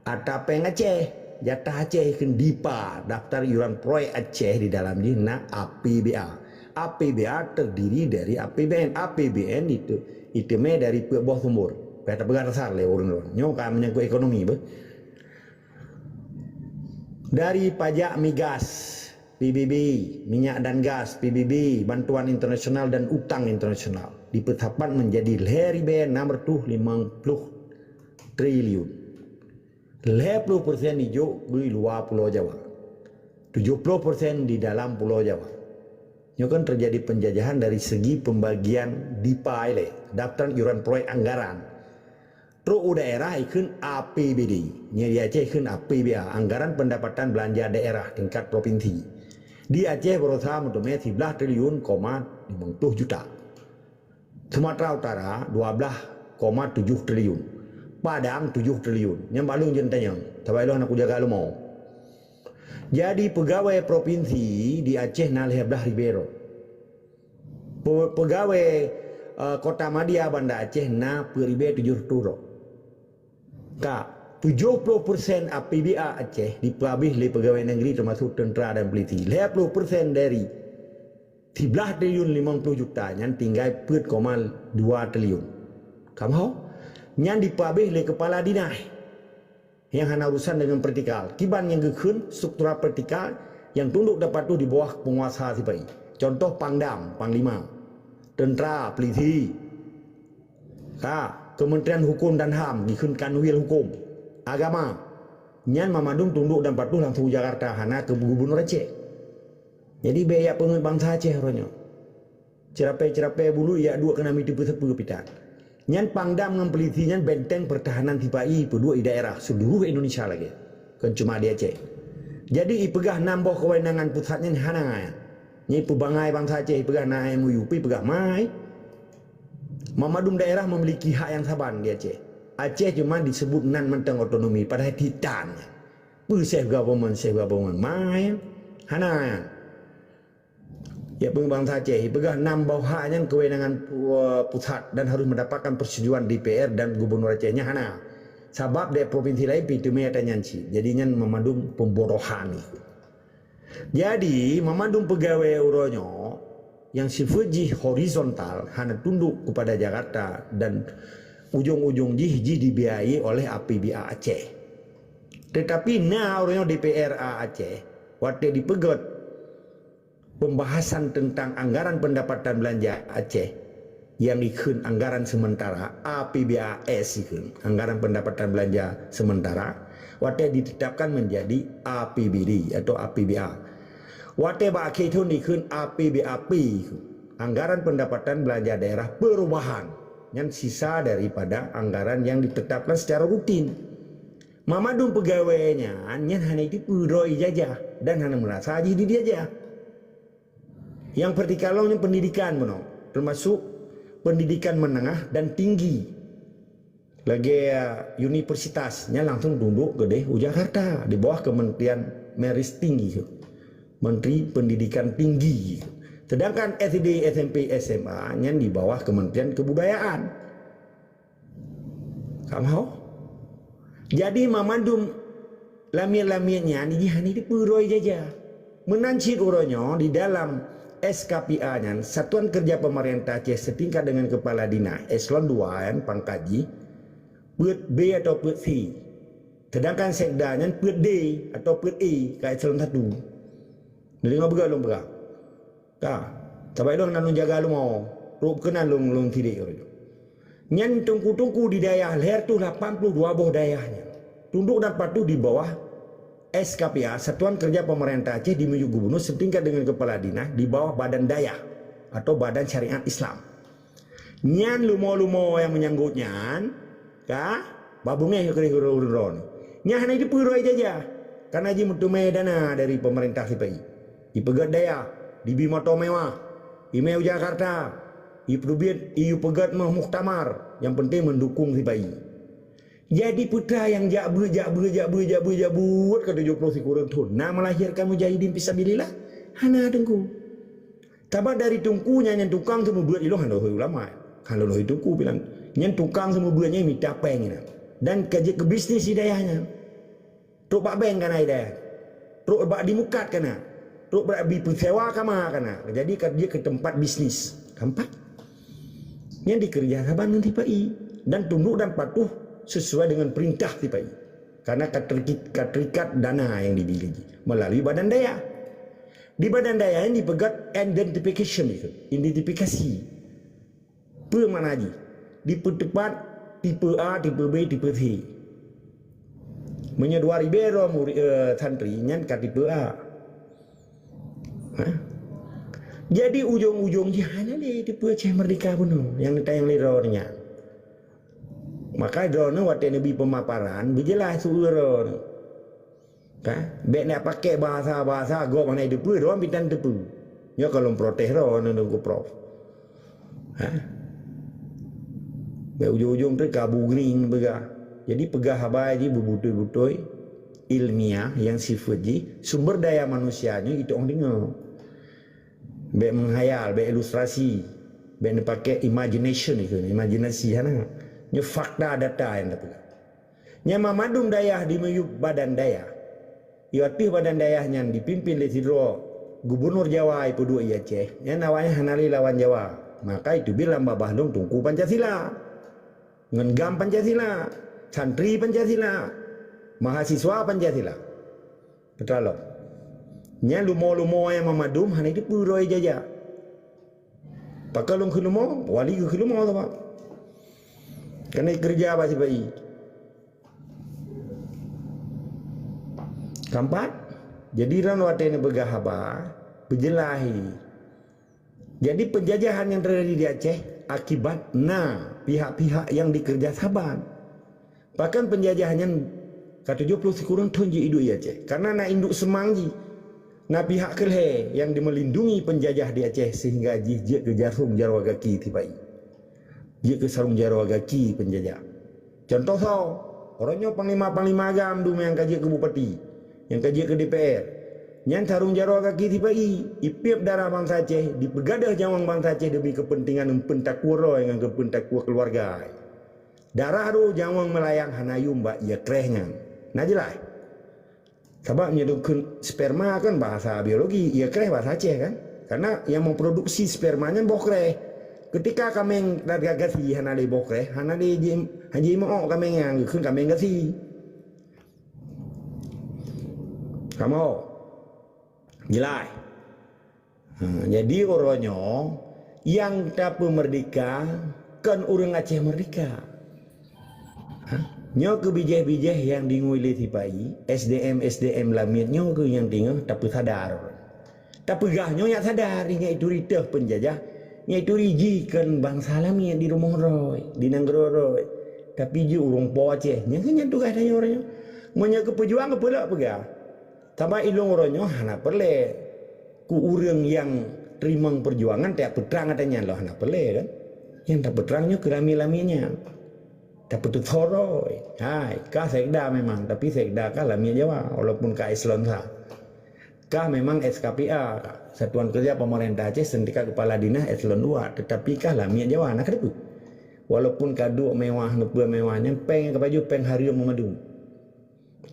ata péng Aceh, jatah Aceh kheun DIPA, daftar iuran proyek Aceh di dalam jih na A P B A. A P B A terdiri dari A P B N. A P B N itu, itu mé dari peuet boh sumber. Kata peugah dasar lé ureuëng nyoe ka menyangkut ekonomi beuh. Dari pajak migas, P B B, minyak dan gas, P B B, bantuan internasional dan utang internasional, dipeusapat menjadi lhée ribée enam ratus limong puluh triliun. Lhée puluh persen dijok di luwa Pulo Jawa, tujoh puluh persen di dalam Pulo Jawa. Nyoe kan terjadi penjajahan dari segi pembagian DIPA ilée, daftar iuran proyek anggaran. Trok u daerah ikheun A P B D, nyoe di Aceh ikheun A P B A, Anggaran Pendapatan Belanja Daerah tingkat provinsi. Di Aceh berusaha meuteumé siblaih triliun koma limong puluh juta. Sumatera Utara dua blaih koma tujoh triliun. Padang tujoh triliun. Nyang balong jeuet tanyong, sabab ilong hana kujaga leumo. Jadi pegawai provinsi di Aceh na lhée blaih ribée droe. Pe-, pegawai, eh, Kota Madia Banda Aceh na peuet ribée tujoh reutôh droe. Ka, tujoh puluh persen A P B A Aceh dipeuhabéh lé pegawai negeri, teumasuk teuntra dan polisi. Lhée puluh persen dari siblaih triliun limong puluh juta nyan tinggai peuet koma dua triliun. Kamoe nyan dipeuhabéh lé kepala dinas nyang hana urusan deungon vertikal. Kiban nyang geukheun struktural vertikal nyang tunduk dan patuh di bawah penguasa sipa-i. Contoh Pangdam, Panglima, teuntra, polisi. Ka, Kementerian Hukum dan HAM geukheun Kanwil Hukum, Agama. Nyan mamandum tunduk dan patuh langsung u Jakarta, hana keu gubunur Aceh. Jadi bék jak peungeut bansa Aceh uroe nyoe. Ceurapée-ceurapée buleuen jak duek keunan meuteupeu-teupeu pitan. Nyan Pangdam ngon polisi nyan benteng pertahanan sipa-i peuduek di daerah seluruh Indonesia lagée, kon cuma di Aceh. Jadi ipeugah nam boh keuwenangan pusat nyan hana. Nyan ipeubangai bansa Aceh, ipeugah na M O U, ipeugah mai. Mamandum daerah memiliki hak nyang saban di Aceh. Aceh cuma disebut nan mantong otonomi, padahai titan. Peue self government, self government mai. Hana. Ya, peungeut bansa Aceh, ipeugah nam boh hak nyan keuwenangan pu-, pusat dan harus mendapatkan persetujuan D P R dan gubernur Aceh nyan hana. Sabab di provinsi laén pih teumé ata nyan cit. Jadi nyan mamandum pembodohan ni. Jadi, mamandum pegawai uroe nyoe nyang sifeuet jih horizontal hana tunduk kepada Jakarta dan ujong-ujong jih, jih dibiayai oleh A P B A Aceh. Tetapi na uroe nyoe D P R A Aceh, watée dipeugét pembahasan tentang Anggaran Pendapatan Belanja Aceh, nyang ikheun anggaran sementara, A P B A S ikheun, Anggaran Pendapatan Belanja Sementara, watée ditetapkan menjadi A P B D atau A P B A. Watée bak akhé thon ikheun A P B A P ikheun, Anggaran Pendapatan Belanja Daerah Perubahan, nyan sisa daripada anggaran yang ditetapkan secara rutin. Mamandum pegawai nyan, nyan hana jiteupeue droe ijajah dan hana meurasa jih dijajah. Nyang vertikal lom nyan pendidikan bunoe, termasuk pendidikan menengah dan tinggi. Lagée universitas nyan langsung tunduk keudeh u Jakarta di bawah Kementerian Meris Tinggi, Menteri Pendidikan Tinggi. Sedangkan S D, S M P, S M A nyan di bawah Kementerian Kebudayaan. Kamoe. Jadi mamandum lamiet-lamiet nyan jih hana jiteupeue droe ijajah. Meunan cit uroe nyoe di dalam S K P A nyan, Satuan Kerja Pemerintah Aceh setingkat dengan kepala dinas, eselon dua nyan pangkat jih peuet B atau peuet C. Sedangkan sekda nyan peuet D atau peuet E ka eselon satu. Neudeungoe beugöt lôn peugah. Ka, sabab lôn hana lôn jaga leumo, rôh keunan lôn, lôn sidék. Nyan teungku-teungku di dayah lhèe reutôh lapan ploh dua boh dayah nyan tunduk dan patuh di bawah S K P A, Satuan Kerja Pemerintah Aceh, di miyueb gubernur setingkat dengan kepala dinas di bawah badan dayah atau badan syariat Islam. Nyan leumo-leumo nyang meunyanggot nyan, ka, babungéh keudéh ureueng droe. Nyan hana jiteupeue droe ijazah, karena jimeuteumé dana dari pemerintah sipa-i. Ipeugöt dayah, dibi moto mewah, imé u Jakarta, ipeubiet, ipeugöt meuh muktamar, nyang penting meudukong sipa-i. Jadi peue-peue nyang jak beuet, jak beuet, jak beuet, jak beuet, jak beuet ka tujoh ploh sikureueng thon na melahirkan mujahidin fisabilillah? Hana, Teungku. Sabab dari teungku nyan, nyan tukang seumeubeuet ilong hana lôn ulama. Hana lôn teungku bilang. Nyan tukang seumeubeuet nyan mita péng nyan. Dan ka jeuet keu bisnis di dayah nyan. Trok bak bank kana di dayah. Trok bak dimukat kana. Trok bak bi peusewa kama kana. Jadi ka jeuet keu teumpat bisnis. Keempat, nyan dikeureuja saban ngon sipa-i dan tunduk dan patuh sesuai dengan perintah sipa-i. Karena ka terki-, ka terikat dana nyang dibri lé jih melalui badan dayah. Di badan dayah nyan dipeugöt identification itu, identifikasi. Peue makna jih? Dipeuteupat tipe A, tipe B, tipe C. Meunyoe dua ribèe droe murit, eh, santri, nyan ka tipe A. Ha? Jadi ujong-ujong jih hana lé tipe Aceh Merdeka bunoe nyang neutanyong lé droeneuh nyan. Maka droeneuh watèe neubi peumaparan, beujeulaih su droeneuh. Ka? Bèk neupaké bahasa-bahasa gob hana jiteupeue, droe mita jiteupeue. Nyoe ka lôn protes droeneuh, Teungku Prof. Ha? Bèk ujong-ujong teuk ka bugring peugah. Jadi peugah haba jih beubutôi-butôi, ilmiah, nyang sifeuet jih sumber daya manusia nyoe jitu'oh deungoe. Bèk meuhayal, bèk ilustrasi, bèk neupaké imagination itu, imajinasi hana. Nyoe fakta data nyang tapeugah. Nyang mandum dayah di miyueb badan dayah. Di ateueh badan dayah nyan dipimpin lé sidroe gubunur Jawa ipeuduek i Aceh, nyan awaknyan hana lé lawan Jawa. Maka iteubiet lam babah lôn Teungku Pancasila, ngon GAM Pancasila, santri Pancasila, mahasiswa Pancasila. Peue teuma lom. Nyan leumo-leumo nyang mandum hana jiteupeue droe ijazah. Pakon lôn kheun leumo, wali keu kheun leumo sabab. Keuneuk keureuja bak sipa-i. Keempat, jadi droeneuh watèe neupeugah haba, beujeulaih. Jadi penjajahan yang terjadi di Aceh akibat na pihak-pihak yang dikeureuja saban. Pakon penjajah nyan ka tujoh ploh sikureueng thon jih iduek i Aceh? Karena na induek seumang jih, na pihak keu lhèe nyang dimeulindungi penjajah di Aceh sehingga jih jeuet keu sarong jaroe gaki sipa-i. Jeuet keu sarong jaroe gaki penjajah. Contoh soe, uroe nyoe panglima-panglima GAM dum nyang ka jeuet keu bupati, nyang ka jeuet keu D P R. Nyan sarong jaroe gaki sipa-i, ipiep darah bansa Aceh, dipeugadôh nyawöng bansa Aceh demi keupeuntengan eumpeuen takue droe ngon keupeuen takue keuluwarga. Darah droe nyawöng meulayang hana yum bak ie kreh nyan. Na jeulaih? Sabab nyoe dukheun sperma kan bahasa biologi, ie kreh bahasa Aceh kan? Karena yang memproduksi sperma nyan boh kreh. Ketika kaméng gasi hana lé boh kreh, hana lé ji-, hana jimeu'ok kaméng nyan, geukheun kaméng gasi. Kamoe. Jeulaih. Ha, jadi uroe nyoe nyang tapeumerdeka kon ureueng Aceh merdeka. Ha, nyoe keuh bijéh-bijéh nyang dingui lé sipa-i, S D M, S D M lamiet nyoe keuh nyang teungoh tapeusadar. Tapeugah nyoe nyak sadar, nyak ituri teuh peunjajah, nyak ituri jih kon bansa lamiet di rumoh droe, di nanggroe droe. Tapi jih ureueng po Aceh, nyan keuh nyan tugaih tanyoe uroe nyoe. Meunyoe keu peujuang, keu peulok peugah. Sabab ilôn uroe nyoe hana peureulée keu ureuëng nyang teurimong peujuangan tajak peutrang ata nyan lom, hana peureulée kan. Nyang tapeutrang nyoe keu lamiet-lamiet nyan. Tapeuteuthoroi. Hai, kah sekda memang, tapi sekda kah lamiet Jawa, walaupun kah eselon sa. Kah memang S K P A, Satuan Kerja Pemerintah Aceh, setingkat kepala dinas eselon dua, tetapi kah lamiet Jawa, na keudeue. Walaupun ka duek mewah, neupeue mewah, nyang péng ka pajoh péng hareuem mandum.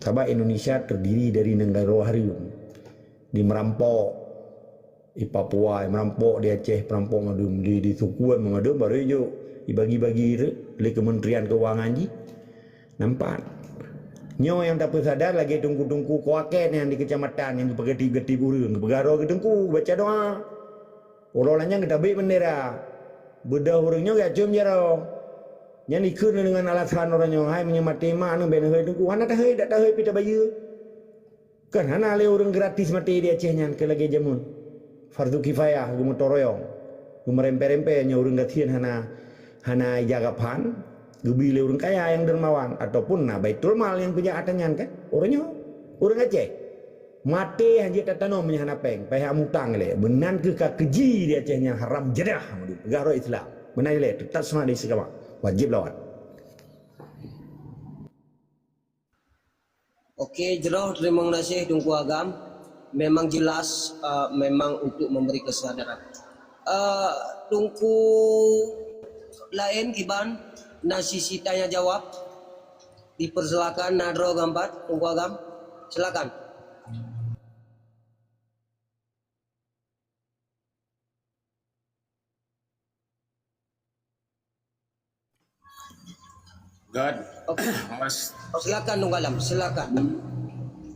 Sabab Indonesia terdiri dari negara hareuem. Di merampok, di Papua, merampok di Aceh, merampok mandum, di, di Sukuen mandum, baru ijok dibagi-bagi tu lé Kementerian Keuangan jih. Nampak? Nyoe nyang tapeusadar lagée teungku-teungku kuakée nyang di keucamatan nyang geupeugah tieb-tieb ureuëng, geupeugah droe geuteungku, baca doa. Uroe lanyang geutabek bendera. Beudôh ureuëng nyoe geuacom jaroe. Nyan ikheun deungon alasan uroe nyoe, "Hai meunyoe maté mak neuh bèk neuhôi teungku, hana tahôi, dak tahôi pih tabayeue." Kan hana lé ureuëng gratis maté di Aceh nyan keu lagée jameun. Fardu kifayah geumeutoroyong. Geumeurempée-rempée nyoe ureuëng gasien hana, hana ija gaphan, geubi lé ureuëng kaya nyang dermawan, ataupun na baitul mal nyang peujak ata nyan kan. Ureuëng nyoe, ureuëng Aceh. Maté hana jeuet tatanom meunyoe hana péng, payah mutang lé. Meunan keuh ka keuji di Aceh nyan haram jadah, peugah droe Islam. Meunan lé, teutab seumah di istiqamah. Wajéb lawan. Oke, jroh teurimong gaséh Teungku Agam. Memang jelas, eh, memang untuk memberi kesadaran. Eh, Teungku laén kiban na sisi tanya jawab. Dipersilakan na droe gampat Teungku Agam. Silakan. Good. Oke. Mas. Silakan Teungku Agam, silakan.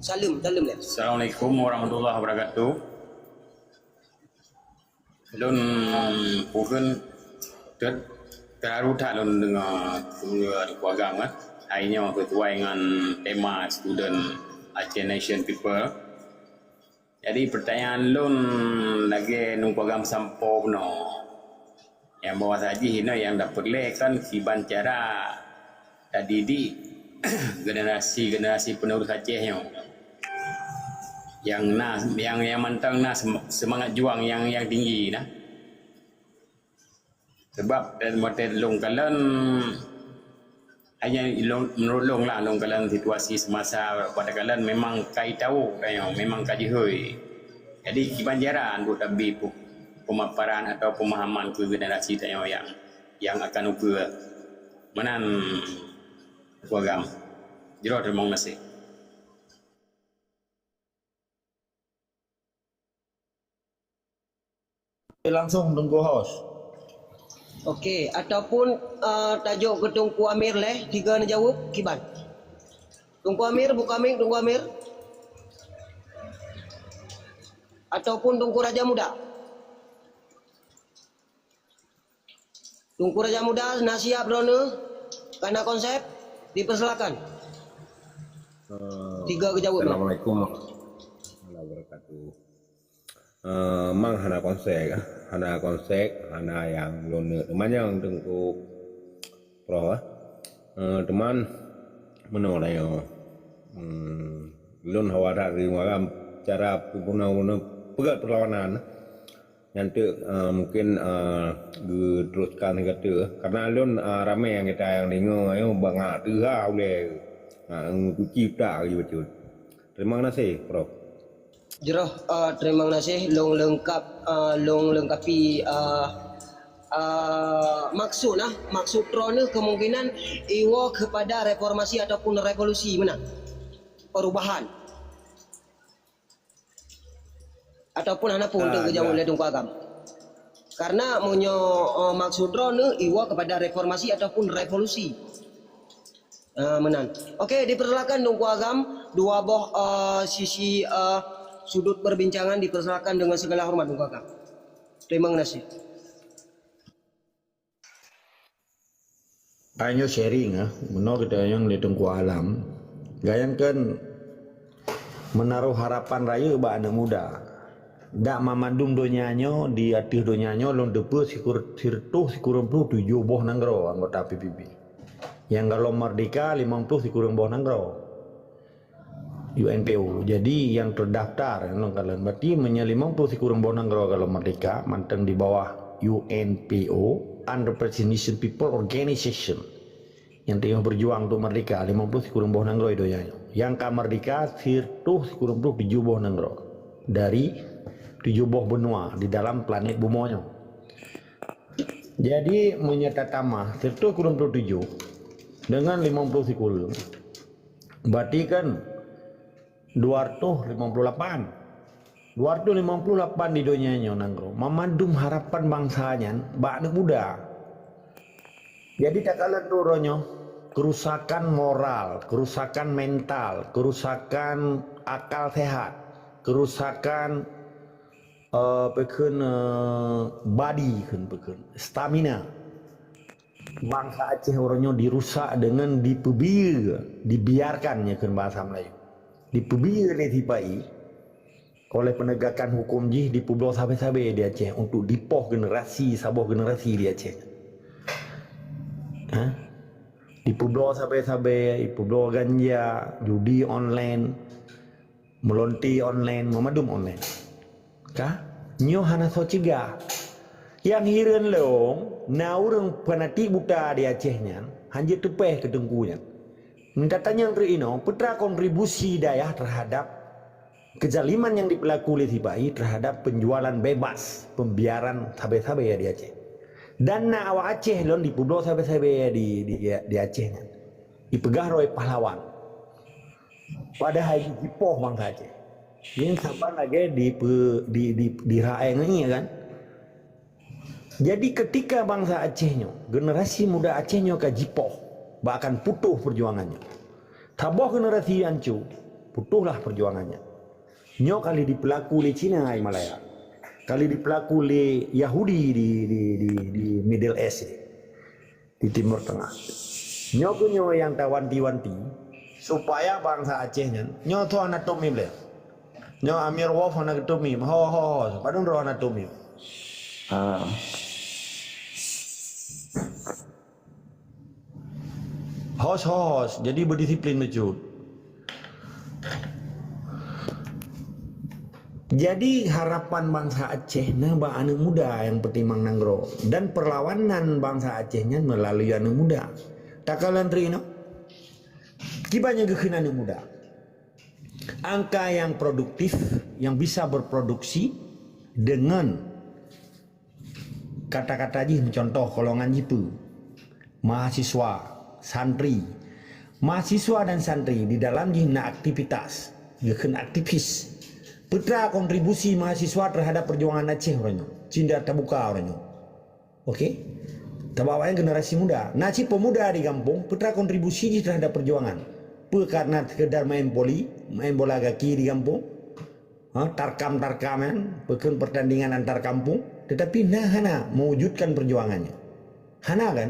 Saleuem, saleuem ya. Assalamualaikum warahmatullahi wabarakatuh. Lôn pukon ter-, terharu that lôn deungoe, deungoe Teungku Agam kan. Hai nyoe sesuai ngon tema student Aceh Nation People. Jadi, pertanyaan lôn lagée Teungku Agam sampoe bunoe. Nyang bahwa saji hinoe nyang dapeureulée kan kiban cara tadidik generasi-generasi penerus Aceh nyoe. Nyang na, nyang, nyang mantong na sem-, semangat juang nyang, nyang tinggi na. Sebab dan watée lôn kalon, hanya lôn, menurut lôn lah, lôn kalon situasi semasa watée kalon memang ka jitawök tanyoe, memang ka jihôi. Jadi, kiban cara untuk tabri pu-, pemaparan atau pemahaman keu generasi tanyoe nyang, nyang akan ukeue. Meunan Teungku Agam. Jroh teurimong gaséh. Langsung Teungku Hos. Oke, ataupun, eh, tajok keu Teungku Amir lé, tiga neujaweueb, kiban. Teungku Amir, buka mic, Teungku Amir. Ataupun Teungku Raja Muda. Teungku Raja Muda, na siap droeneuh? Ka na konsep? Dipersilakan. Eh, tiga geujaweueb. Assalamualaikum warahmatullahi wabarakatuh. Eh, mang hana konsep, hana konsep, hana nyang lôn neuk teumanyong Teungku Prof, eh. Eh, teuma meunoe nyoe. Hmm, lôn hawa that ri Muaram cara peubunoe-bunoe peugét peulawanan. Nyan teuk, eh, mungkin, eh, geuteruskan gata. Karena lôn, eh, ramé nyang gata nyang deungoe nyoe bangai teuha ulée. Ha, cuci utak lagi bacut. Terima kasih, Prof. Jroh, eh, terima kasih, lôn leungkap, eh, lôn leungkapi, eh, eh, maksud nah, maksud droeneuh kemungkinan iwoe kepada reformasi ataupun revolusi meunan. Perubahan. Ataupun hana peue untuk geujaweueb lé Teungku Agam. Karena meunyoe, eh, maksud droeneuh iwoe kepada reformasi ataupun revolusi. Ah, meunan. Oke, dipersilakan Teungku Agam, dua boh, eh, sisi, eh, sudut perbincangan dipersilakan dengan segala hormat Teungku Agam. Terima kasih. Ai nyoe sharing ah, meunoe geutanyoe lé Teungku Alam. Gayangkan menaruh harapan rayeuk bak aneuk muda. Dak mamandum donya nyoe, di ateueh donya nyoe lôn teupeue sikur-, sireutoh sikureueng ploh tujoh boh nanggroe anggota P B B. Nyang gohlom merdeka limong ploh sikureueng boh nanggroe. U N P O. Jadi, nyang terdaftar, nyang lôn kalon. Berarti, meunyoe limong ploh sikureueng boh nanggroe gohlom merdeka, mantong di bawah U N P O, Unrepresented Nation People Organization. Nyang teungoh berjuang untuk merdeka, limong ploh sikureueng boh nanggroe di donya nyoe. Nyang ka merdeka, sireutoh sikureueng ploh tujoh boh nanggroe. Dari tujoh boh benua di dalam planet bumoe nyoe. Jadi, meunyoe tatamah, sireutoh sikureueng ploh tujoh dengan limong ploh sikureueng, berarti kan dua ratus limong puluh lapan. Dua ratus limong puluh lapan di donya nyoe nanggroe. Mamandum harapan bansa nyan bak aneuk muda. Jadi takalon droe nyoe, kerusakan moral, kerusakan mental, kerusakan akal sehat, kerusakan, eh, apa kheun, eh, body kheun, apa kheun, stamina. Bansa Aceh uroe nyoe dirusak dengan dipeubiyeu, dibiarkan, nyan kheun bahasa Melayu. Dipeubiyeu lé sipa-i oleh penegakan hukum jih, dipeubloe sabe-sabe di Aceh untuk dipoh generasi saboh generasi di Aceh. Ha? Dipeubloe sabe-sabe, dipeubloe ganja, judi online, meulonte online, meumandum online. Ka? Nyoe hana soe cegah. Nyang hireuen lom, na ureuëng fanatik buta di Aceh nyan, hanjeuet teupéh keu teungku nyan. Tatanyong keu inoe, peue teuma kontribusi dayah terhadap kezaliman yang dipeulaku lé sipa-i terhadap penjualan bebas, pembiaran sabe-sabe di Aceh. Dan na awak Aceh lom dipeubloe sabe-sabe di, di, di Aceh nyan. Dipeugah droe pahlawan. Padahai jipoh bansa Aceh. Nyan saban lagée di, di, di, di raeng nyan kan. Jadi ketika bansa Aceh nyoe, generasi muda Aceh nyoe ka jipoh, bahkan putôh perjuangan nyoe. Saboh generasi anco, putôhlah perjuangan nyan. Nyoe kali dipeulaku lé Cina di Malaya. Kali dipeulaku lé Yahudi di, di, di, di Middle East, di Timur Tengah. Nyoe keuh nyoe nyang tawanti-wanti supaya bansa Aceh nyan, nyoe soe hana tom mim lé. Nyoe Amir Wolf hana tom mim, ho ho ho, padum droe hana tom mim. Ah. Hos, hos, jadi berdisiplin bacut. Jadi harapan bansa Aceh na bak aneuëk muda nyang peutimang nanggroe dan perlawanan bansa Aceh nyan meulalu aneuëk muda. Takalon teuinong, kiban nyang geukheun aneuëk muda. Angka yang produktif, yang bisa berproduksi dengan kata-kata jih meucontoh golongan jipeue, mahasiswa, santri. Mahasiswa dan santri di dalam jih na aktivitas, geukheun aktivis. Peue teuma kontribusi mahasiswa terhadap perjuangan Aceh uroe nyoe, cinta tabuka uroe nyoe. Oke? Tabak awaknyan generasi muda. Na cit pemuda di gampông, peue teuma kontribusi jih terhadap perjuangan. Peue karena sekedar main voli, main bola kaki di gampông? Ha, tarkam-tarkam kan, peukheun pertandingan antar kampung, tetapi na hana mewujudkan perjuangannya. Hana kan?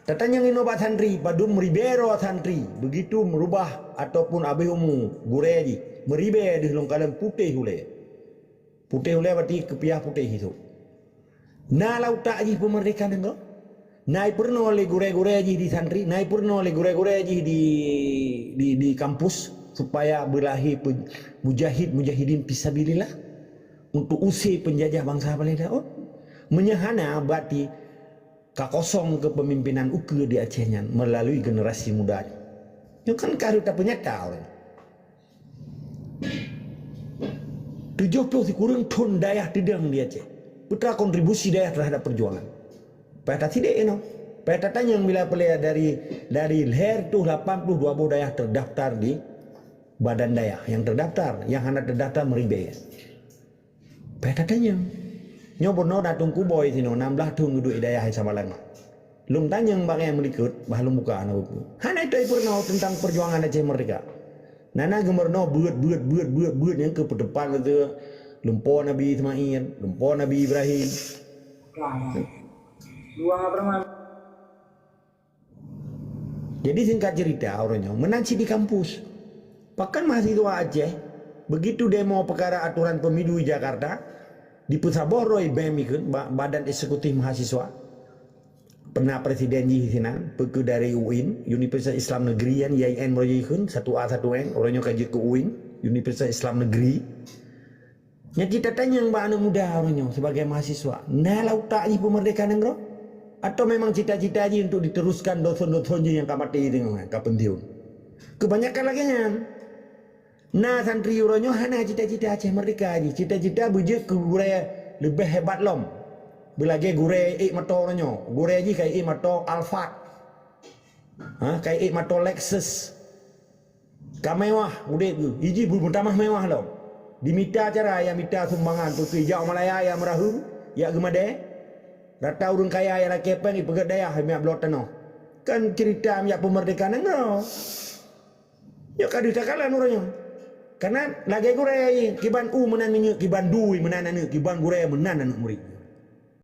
Tatanyong inoe bak santri, padum ribée droe santri, begitu merubah ataupun abéh umu gurée jih, meuribée deuh lôn kalon putéh ulée. Putéh ulée berarti keupiah putéh hisôk. Na lam utak jih peumeurdeka nanggroe? Na ipeurunoe lé gurée-gurée jih di santri, na ipeurunoe lé gurée-gurée jih di, di, di kampus supaya beulahé pe-, mujahid-mujahidin fisabilillah untuk use penjajah bansa Belanda? Oh, meunyoe hana, berarti ka kosong kepemimpinan ukeue di Aceh nyan melalui generasi muda nyoe. Nyoe kan ka reuta peunyata ureuëng. Tujoh ploh sikureueng thon dayah teudong di Aceh. Peue teuma kontribusi dayah terhadap perjuangan? Payah tasidek inoe. Payah tatanyong bila peureulée dari, dari lhée reutôh lapan ploh dua boh dayah terdaftar di badan dayah. Nyang terdaftar, nyang hana terdaftar meuribée. Payah tatanyong. Nyoe bunoe na Teungku Boy sinoe, nam blaih thon geuduek di dayah Samalanga. Lôn tanyong bak nyang meulikot, bah lôn buka hana buku. Hana itoe ipeurunoe teuntang perjuangan Aceh Merdeka. Nana geumeurunoe beuet, beuet, beuet, beuet, beuet nyang keu peuteupat keu lumpoe Nabi Ismail, lumpoe Nabi Ibrahim. Dua Abraham. Jadi singkat cerita, uroe nyoe meunan cit di kampus. Pakon mahasiswa Aceh, begitu demo peukara aturan pemilu di Jakarta, dipeusaboh droe BEM ikheun, ba-, Badan Eksekutif Mahasiswa. Pernah presiden jih sinan, peue keu dari UIN, Universitas Islam Negeri nyan, I I N meurajih kheun, satu A satu N, uroe nyoe ka jeuet keu UIN, Universitas Islam Negeri. Nyan cit tatanyong bak aneuëk muda uroe nyoe sebagai mahasiswa, na lam utak jih peumeurdeka nanggroe? Atau memang cita-cita jih untuk diteruskan doson-doson jih nyang ka maté teungoh, ka peunsiun? Keubanyakan lagée nyan. Na santri uroe nyoe hana cita-cita Aceh Merdeka jih. Cita-cita beujeuet keu gurée leubeh hebat lom. Beulagée gurée ék moto uroe nyoe. Gurée jih ka ék moto Alphard. Ha, ka ék moto Lexus. Ka mewah udeb geuh, iji beumeutamah mewah lom. Dimita cara ya mita sumbangan, peue keu jak Malaya ya meuraheuem, ya geumadée. Rata ureuëng kaya ya lakée péng ipeugét dayah miet bloe tanoh. Kan cerita jak peumeurdeka nanggroe. Nyoe ka deuh takalon uroe nyoe. Karena lagée gurée, kiban u meunan minyeuk, kiban dui meunan aneuëk, kiban gurée meunan aneuëk murit.